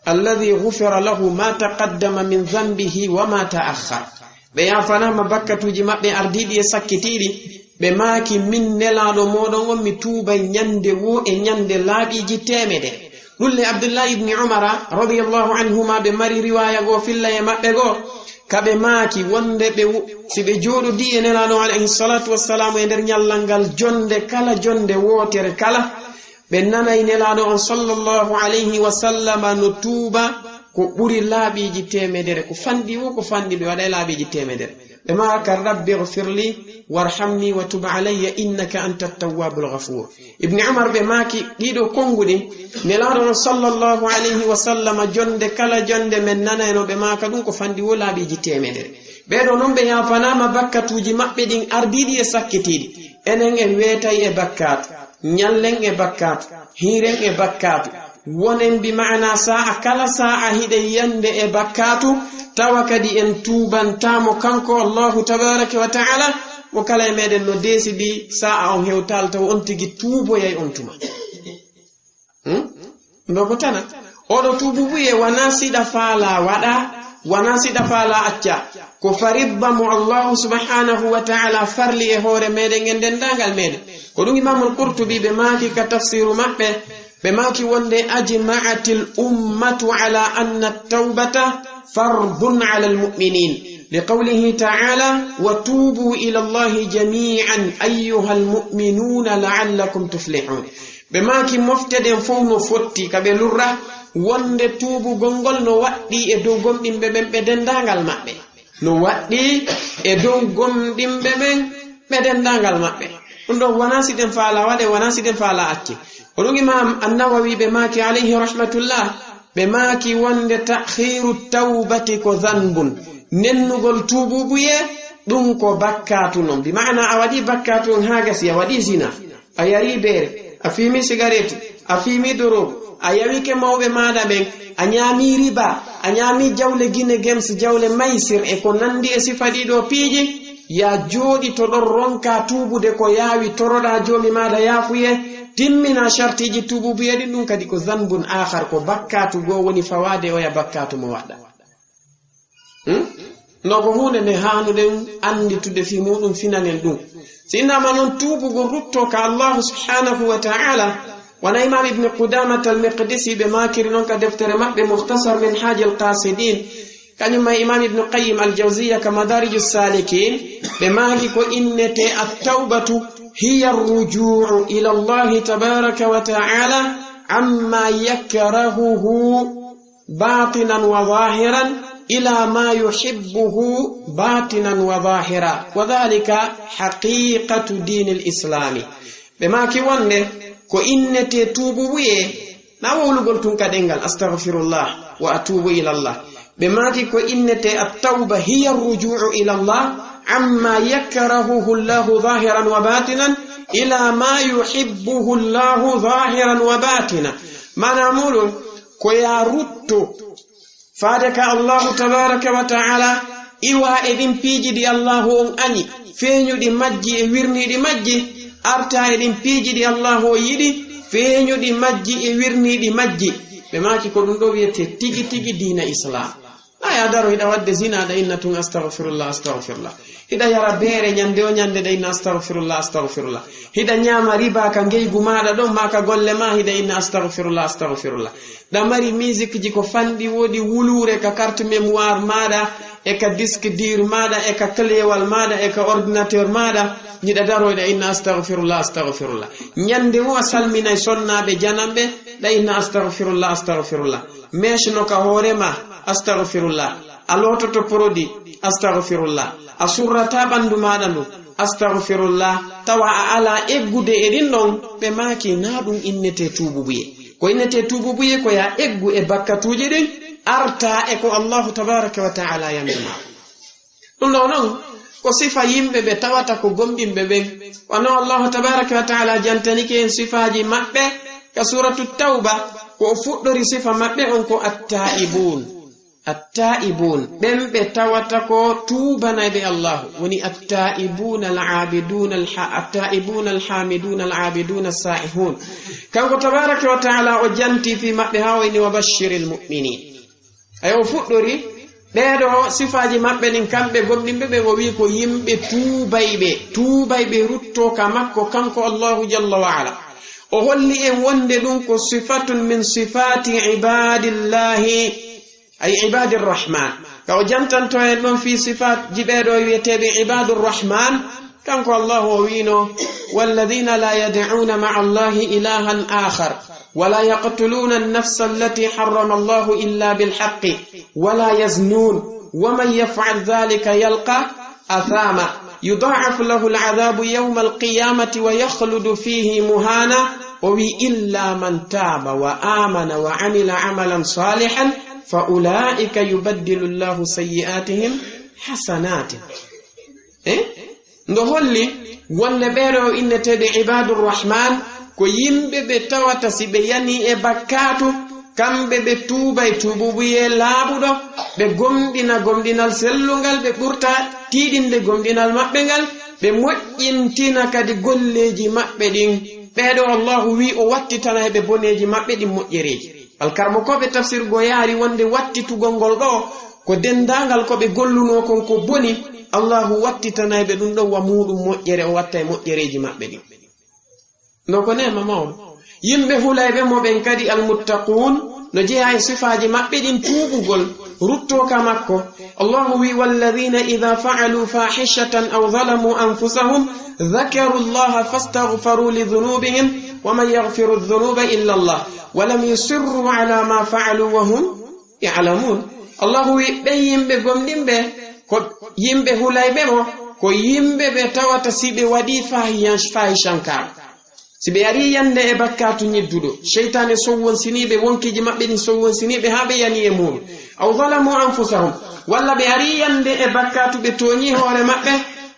"Alladhi ghufira lahu ma taqaddama min dhanbihi wa ma ta'akhkhar." Ɓe yaafanaama bakkatuuji maɓɓe ardiiɗi e sakkitiiɗi. Ɓe maaki, "Min Nelaaɗo mooɗon on, mi tuubay ñande woo e ñande laaɓiiji teemedere." Ɗum le Abdullahi ibni Umara radiyallahu anhuma ɓe mari riwaaya goo filla e maɓɓe goo, ka ɓe maaki wonde ɓe wo-, si ɓe jooɗodii e Nelaaɗo alayhi salatu wassalam e nder ñallal ngal jonde kala jonde wootere kala, ɓe nanay Nelaaɗo on sallallahu alayhi wa sallama no tuuba ko ɓuri laaɓiiji teemedere, ko fanɗi woo, ko fanɗi ɓe waɗay laaɓiiji teemedere. Ɓe maaka, "Rabbi ighfirli warhamni wa tub alayya innaka anta tawwabul ghafur." Ibni Umar ɓe maaki, ɗiɗo konnguɗi, Nelaaɗo on sallallahu alayhi wa sallama jonde kala jonde men nanayno ɓe maaka ɗum ko fanɗi woo laaɓiiji teemedere. Ɓee ɗoo non ɓe yaafanaama bakkatuuji maɓɓe ɗin ardiiɗi e sakkitiiɗi. Enen en weetay e bakkaatu. Ñallen e bakkaatu, hiiren e bakkaatu, wonen bi ma'ana saa'a kala saa'a hiɗen yande e bakkaatu, tawa kadi en tuubantaamo kanko Allahu tabaaraka wa ta'ala, mo kala e meɗen no deesidi saa'a on hewtaali tawa on tigi tuuboyay on tuma. Hmm? Ndo ko tana. Oɗo tuubu buye wana siɗa faala waɗa, wana siɗa faala acca. Ko faridda mo Allahu subhanahu wa ta'ala farli e hoore meɗen e denndaangal meɗen. Ko ɗum Imamul Qurtubi ɓe maaki ka tafsiru maɓɓe, ɓe maaki wonde, "Ajma'atil ummatu ala anna tawbata fardun ala al-mu'minin." Li qawlihi ta'ala, "Wa tubu ila Allahi jami'an ayyuhal mu'minuna la'allakum tuflihun." Ɓe maaki mofte ɗen fow no fotti ka ɓe lurra wonde tuubugol ngol no waɗɗii e dow gomɗinɓe ɓen ɓe denndaangal maɓɓe. No waɗɗii e dow gomɗinɓe ɓen ɓe denndaangal maɓɓe. Ɗum ɗoo wonaa si ɗen faala waɗe, wonaa si ɗen faala acce. Ko ɗum Imam An-Nawawi ɓe maaki alayhi rahmatullah, ɓe maaki wonde ta'khiru tawbati ko zanbun. Nennugol tuububuye, ɗum ko bakkaatu non. Bi ma'ana a waɗi bakkaatu on haa gasi, a waɗi zina. A yari beere, a fiimi sigaretu, a fiimi dorogu, a yawike mawɓe maaɗa ɓen, a ñaami riba, a ñaami jawle Gine Games, jawle maysir e ko nanndi e sifa ɗii ɗoo piiji, ya jooɗi to ɗon ronka tuubude ko yaawi, toroɗa Joomi maaɗa yaafuye, timmina shartiiji tuububuye ɗin, ɗum kadi ko zanbun aakhar, ko bakkaatu goo woni fawaade oya bakkaatu mo waɗɗa. Hmm? No ko huunde nde haanuɗen annditude fii muuɗum, finanen ɗum. Si innaama non tuubugol ruttoo ka Allaahu subhaanahu wa ta'aala, wano Imaam Ibn Qudaamata al-Miqdisi ɓe maakiri non ka deftere maɓɓe Mukhtasar Minhaajil Qaasidin, kañum ma Imaam Ibn Qayyim al-Jawziyya ka Madaariju Saalikiin, ɓe maaki ko innetee at-tawbatu hiya ar-rujuu'u ila Allaahi tabaaraka wa ta'aala عما يكرهه باطنا وظاهرا إلى ما يحبه باطنا وظاهرا، وذلك حقيقة دين الإسلام. Ɓe maaki wonde ko innetee tuububuye, na wowlugol tun ka ɗengal, "Astaghfirullah wa atubu ilallah." Ɓe maaki ko innetee at-tawba hiya ar-ruju'u ila Allah amma yakrahuhu Allahu zahiran wa batinan ila ma yuhibbuhu Allahu zahiran wa batina. Maanaa muuɗum ko yaa rutto faade ka Allahu tabaraka wa ta'ala, iwa e ɗin piiji ɗi Allahu on añi, feeñuɗi majji e wirniiɗi majji, arta e ɗin piiji ɗi Allahu o yiɗi, feeñuɗi majji e wirniiɗi majji. Ɓe maaki ko ɗum ɗo wiyetee tigi tigi diina Islam. Na yaa daro hiɗa waɗde zina, ɗa inna tun, "Astaghfirullah, astaghfirullah." Hiɗa yara beere ñande o ñande, ɗa inna, "Astaghfirullah, astaghfirullah." Hiɗa ñaama riba ka ngeygu maaɗa ɗon, maa ka golle maa, hiɗa inna, "Astaghfirullah, astaghfirullah." Ɗa mari musique ji ko fanɗi, woodi wuluure ka carte mémoire maaɗa, e ka disque dur maaɗa, e ka cléwal maaɗa, e ka ordinateur maaɗa, ñiɗa daroyɗa inna, "Astaghfirullah, astaghfirullah." Ñande wo a salminay sonnaaɓe jananɓe, ɗa inna, "Astaghfirullah, astaghfirullah." Mèche no ka hoore ma, "Astaghfirullah." A loototo produit, "Astaghfirullah." A surrata ɓandu maaɗa ndu, "Astaghfirullah." Tawa a ala eggude e ɗin ɗon, ɓe maaki na ɗum innetee tuububuye. Ko innetee tuububuye ko yaa eggu e bakkatuuji ɗin, arta e ko Allahu tabaraka wa ta'ala yamiri ma. Ɗum ɗo non ko sifa yimɓe ɓe tawata ko gomɗinɓe ɓen. Wano Allahu tabaraka wa ta'ala jantanike en sifaaji maɓɓe ka suratu Tawba, ko o fuɗɗori sifa maɓɓe on ko at-taa'ibun. At-taa'ibun, ɓen ɓe tawata ko tuubanayɓe Allahu, woni at-taa'ibuna al-aabiduna al-ha-, at-taa'ibuna al-haamiduna al-aabiduna as-saa'ihun. Kanko tabaraka wa ta'ala o janti fii maɓɓe haa o inni, "Wa bashshiril mu'minin." Ay, o fuɗɗori ɓeeɗo sifaaji maɓɓe ɗin, kamɓe gomɗinɓe ɓen, o wi'i ko yimɓe tuubayɓe, tuubayɓe ruttoo ka makko, kanko Allahu jalla wa ala. O holli en wonde ɗum ko sifatun min sifati ibadillahi, ay ibadi rahman. Ka o jantanto en ɗon fii sifaaji ɓeeɗo wi'eteeɓe ibadu rahman, kanko Allahu o wi'ino, "Walladhina la yad'una ma'a Allahi ilahan akhar, wa la yaqtuluna an-nafsa allati harrama Allahu illa bil haqqi, wa la yaznun, wa man yaf'al dhalika yalqa athama, yudha'af lahu al-'adhabu yawma al-qiyamati wa yakhlud fihi muhana." O wi'i, "Illa man taba wa amana wa 'amila 'amalan salihan, fa ulaika yubaddilu Allahu sayyi'atihim hasanatin." Eh? Ndo holli wonde ɓeeɗo inneteeɓe Ibadur Rahman ko yimɓe ɓe tawata si ɓe yanii e bakkaatu, kamɓe ɓe tuubay tuubuubuyee laaɓuɗo, ɓe gomɗina gomɗinal sellungal, ɓe ɓurta tiiɗinde gomɗinal maɓɓe ngal, ɓe moƴƴintina kadi golleeji maɓɓe ɗin. Ɓeeɗo Allahu wi'i o wattitanay ɓe boneeji maɓɓe ɗin moƴƴereeji. Alkarmokooɓe tafsir go yaari wonde wattitugol ngol ɗoo ko denndaangal ko ɓe gollunoo kon ko boni, Allahu wattitanay ɓe ɗum ɗon wa muuɗum moƴƴere, o wattay moƴƴereeji maɓɓe ɗin. Ɗo ko neema mawɗo. Yimɓe hulayɓe mo ɓen kadi almuttaquun, no jeyaa e sifaaji maɓɓe ɗin tuubugol, ruttoo ka makko. Allahu wi'i, "Walladhina idha fa'alu fahishatan aw zalamu anfusahum dhakaru Allaha fastaghfaru li dhunubihim wa man yaghfiru dhunuba illa Allah wa lam yusirru ala ma fa'alu wa hum ya'lamun." Allahu wi'i, ɓen yimɓe gomɗinɓe, ko yimɓe hulayɓe mo, ko yimɓe ɓe tawata si ɓe waɗii fahiyan-, fahishankaaɓe. Si ɓe arii yande e bakkaatu ñidduɗo, seytaane sowwonsinii ɓe, wonkiiji maɓɓe ɗin sowwonsinii ɓe haa ɓe yanii e muuɗum. Aw zalamu anfusahum, walla ɓe arii yande e bakkaatu ɓe tooñii hoore maɓɓe,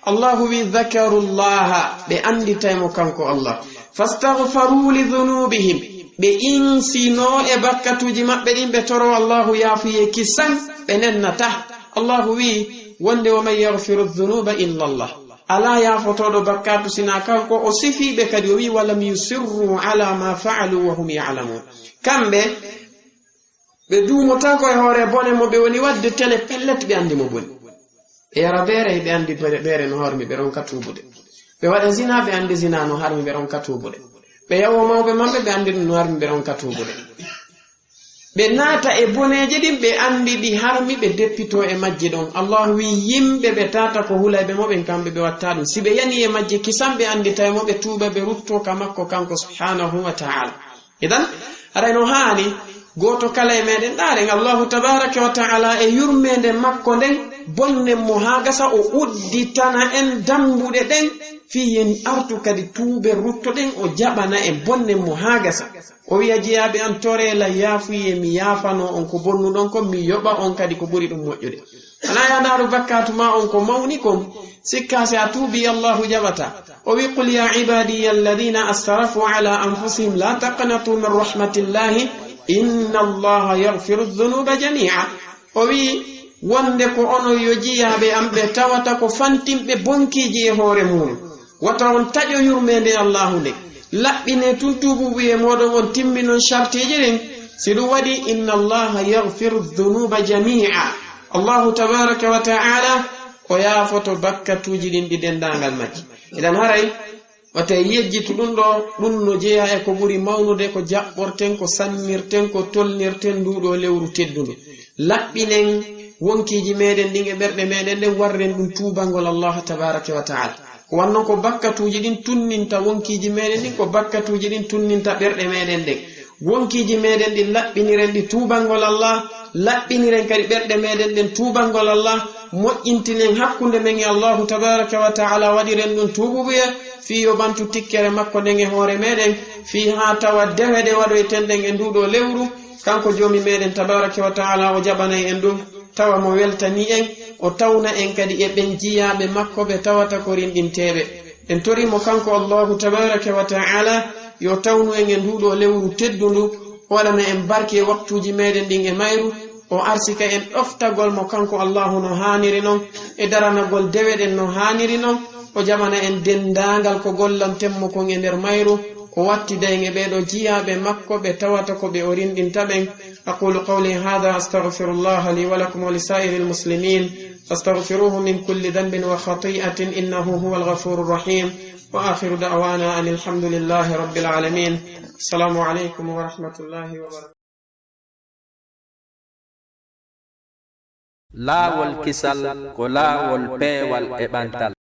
Allahu wi'i, "Dhakaru Llaha," ɓe annditay mo kanko Allah. "Fastaghfaru li dhunubihim," ɓe insinoo e bakkatuuji maɓɓe ɗin, ɓe toroo Allahu yaafuyee kisan, ɓe nennata. Allahu wi'i wonde, "Wa man yaghfiru dhunuba illa Allah." Alaa yaafotooɗo bakkaatu sinaa kanko, o sifii ɓe kadi, o wi'i, "Wa lam yusirru ala ma fa'alu wa hum ya'lamun." Kamɓe, ɓe duumotaako e hoore bone mo ɓe woni waɗde, tele pellet ɓe anndi mo boni. Ɓe yara beere, ɓe anndi beere, beere no hormi, ɓe ronka tuubude. Ɓe waɗa zina, ɓe anndi zina no harmi, ɓe ronka tuubude. Ɓe yawo mawɓe maɓɓe, ɓe anndi ɗum no harmi, ɓe ronka tuubude. Ɓe naata e boneeje ɗin, ɓe anndi ɗi harmi, ɓe deppitoo e majje ɗon. Allahu wi'i, yimɓe ɓe tata ko hulayɓe mo ɓen, kamɓe ɓe watta ɗum. Si ɓe yanii e majje kisan, ɓe annditay mo, ɓe tuuba, ɓe ruttoo ka makko kanko subhanahu wa ta'ala. Idan, haray no haani gooto kala e meɗen ɗaaren Allahu tabaraka wa ta'ala e yurmeende makko nden, bonnen mo haa gasa, o udditana en dambuɗe ɗen, fii yen artu kadi tuuben ruttoɗen, o jaɓana en, bonnen mo haa gasa. O wi'a, "Jiyaaɓe an, toree lan yaafuyee, mi yaafanoo on ko bonnuɗon kon, mi yoɓa on kadi ko ɓuri ɗum moƴƴude." Ana ya ndaaru bakkaatu maa on ko mawni kon, sikkaa si a tuubii, Allahu jaɓata. O wi, "Qul ya ibadiya alladhina asrafu ala anfusihim la taqnatu min rahmatillahi, inna Allaha yaghfiru dhunuba jami'a." O wi, "Wonde ko onon yo jiyaaɓe am ɓe tawata ko fantimɓe bonkiiji e hoore mu'un. Wata on taƴo yurmeende Allahu nden. Laɓɓinee tun tuubuubuyee mooɗon, on timminon shartiiji ɗin. Si ɗum waɗii, inna Allaha yaghfiru dhunuba jami'a." Allahu tabaraka wa ta'ala, o yaafoto bakkatuuji ɗin ɗi denndaangal majji. Idan haray, wata en yejjitu ɗum ɗoo, ɗum no jeyaa e ko ɓuri mawnude, ko jaɓɓorten, ko sannirten, ko tolnirten nduu ɗoo lewru teddundu. Laɓɓinen wonkiiji meɗen ɗin e ɓerɗe meɗen ɗen, warren ɗum tuubangol Allah tabaraka wa ta'ala. Ko wanno ko bakkatuuji ɗin tunninta wonkiiji meɗen ɗin, ko bakkatuuji ɗin tunninta ɓerɗe meɗen ɗen. Wonkiiji meɗen ɗin laɓɓiniren ɗi tuubangol Allah, laɓɓiniren kadi ɓerɗe meɗen ɗen tuubangol Allah, moƴƴintinen hakkunde men e Allahu tabaraka wa ta'ala, waɗiren ɗum tuububuye, fii yo ɓantu tikkere makko nden e hoore meɗen, fii haa tawa dewe ɗe waɗoyten ɗen e nduu ɗoo lewru, kanko Joomi meɗen tabaraka wa ta'ala o jaɓanay en ɗum, tawa mo weltanii en, o tawna en kadi e ɓen jiyaaɓe makko ɓe tawata ko rinɗinteeɓe. En torii mo kanko Allahu tabaraka wa ta'ala yo tawnu en e nduu ɗoo lewru teddundu, o waɗana en barke e waktuuji meɗen ɗin e mayru, o arsika en ɗoftagol mo kanko Allahu no haaniri non, e daranagol dewe ɗen no haaniri non, o jaɓana en denndaangal ko gollanten mo kon e nder mayru, o wattida en e ɓee ɗoo jiyaaɓe makko ɓe tawata ko ɓe o rinɗinta ɓen. أقول قولي هذا، أستغفر الله لي ولكم ولسائر المسلمين، فاستغفروه من كل ذنب وخطيئة، إنه هو الغفور الرحيم. وآخر دعوانا أن الحمد لله رب العالمين. السلام عليكم ورحمة الله وبركاته. Laawol kisal ko laawol peewal e ɓantal.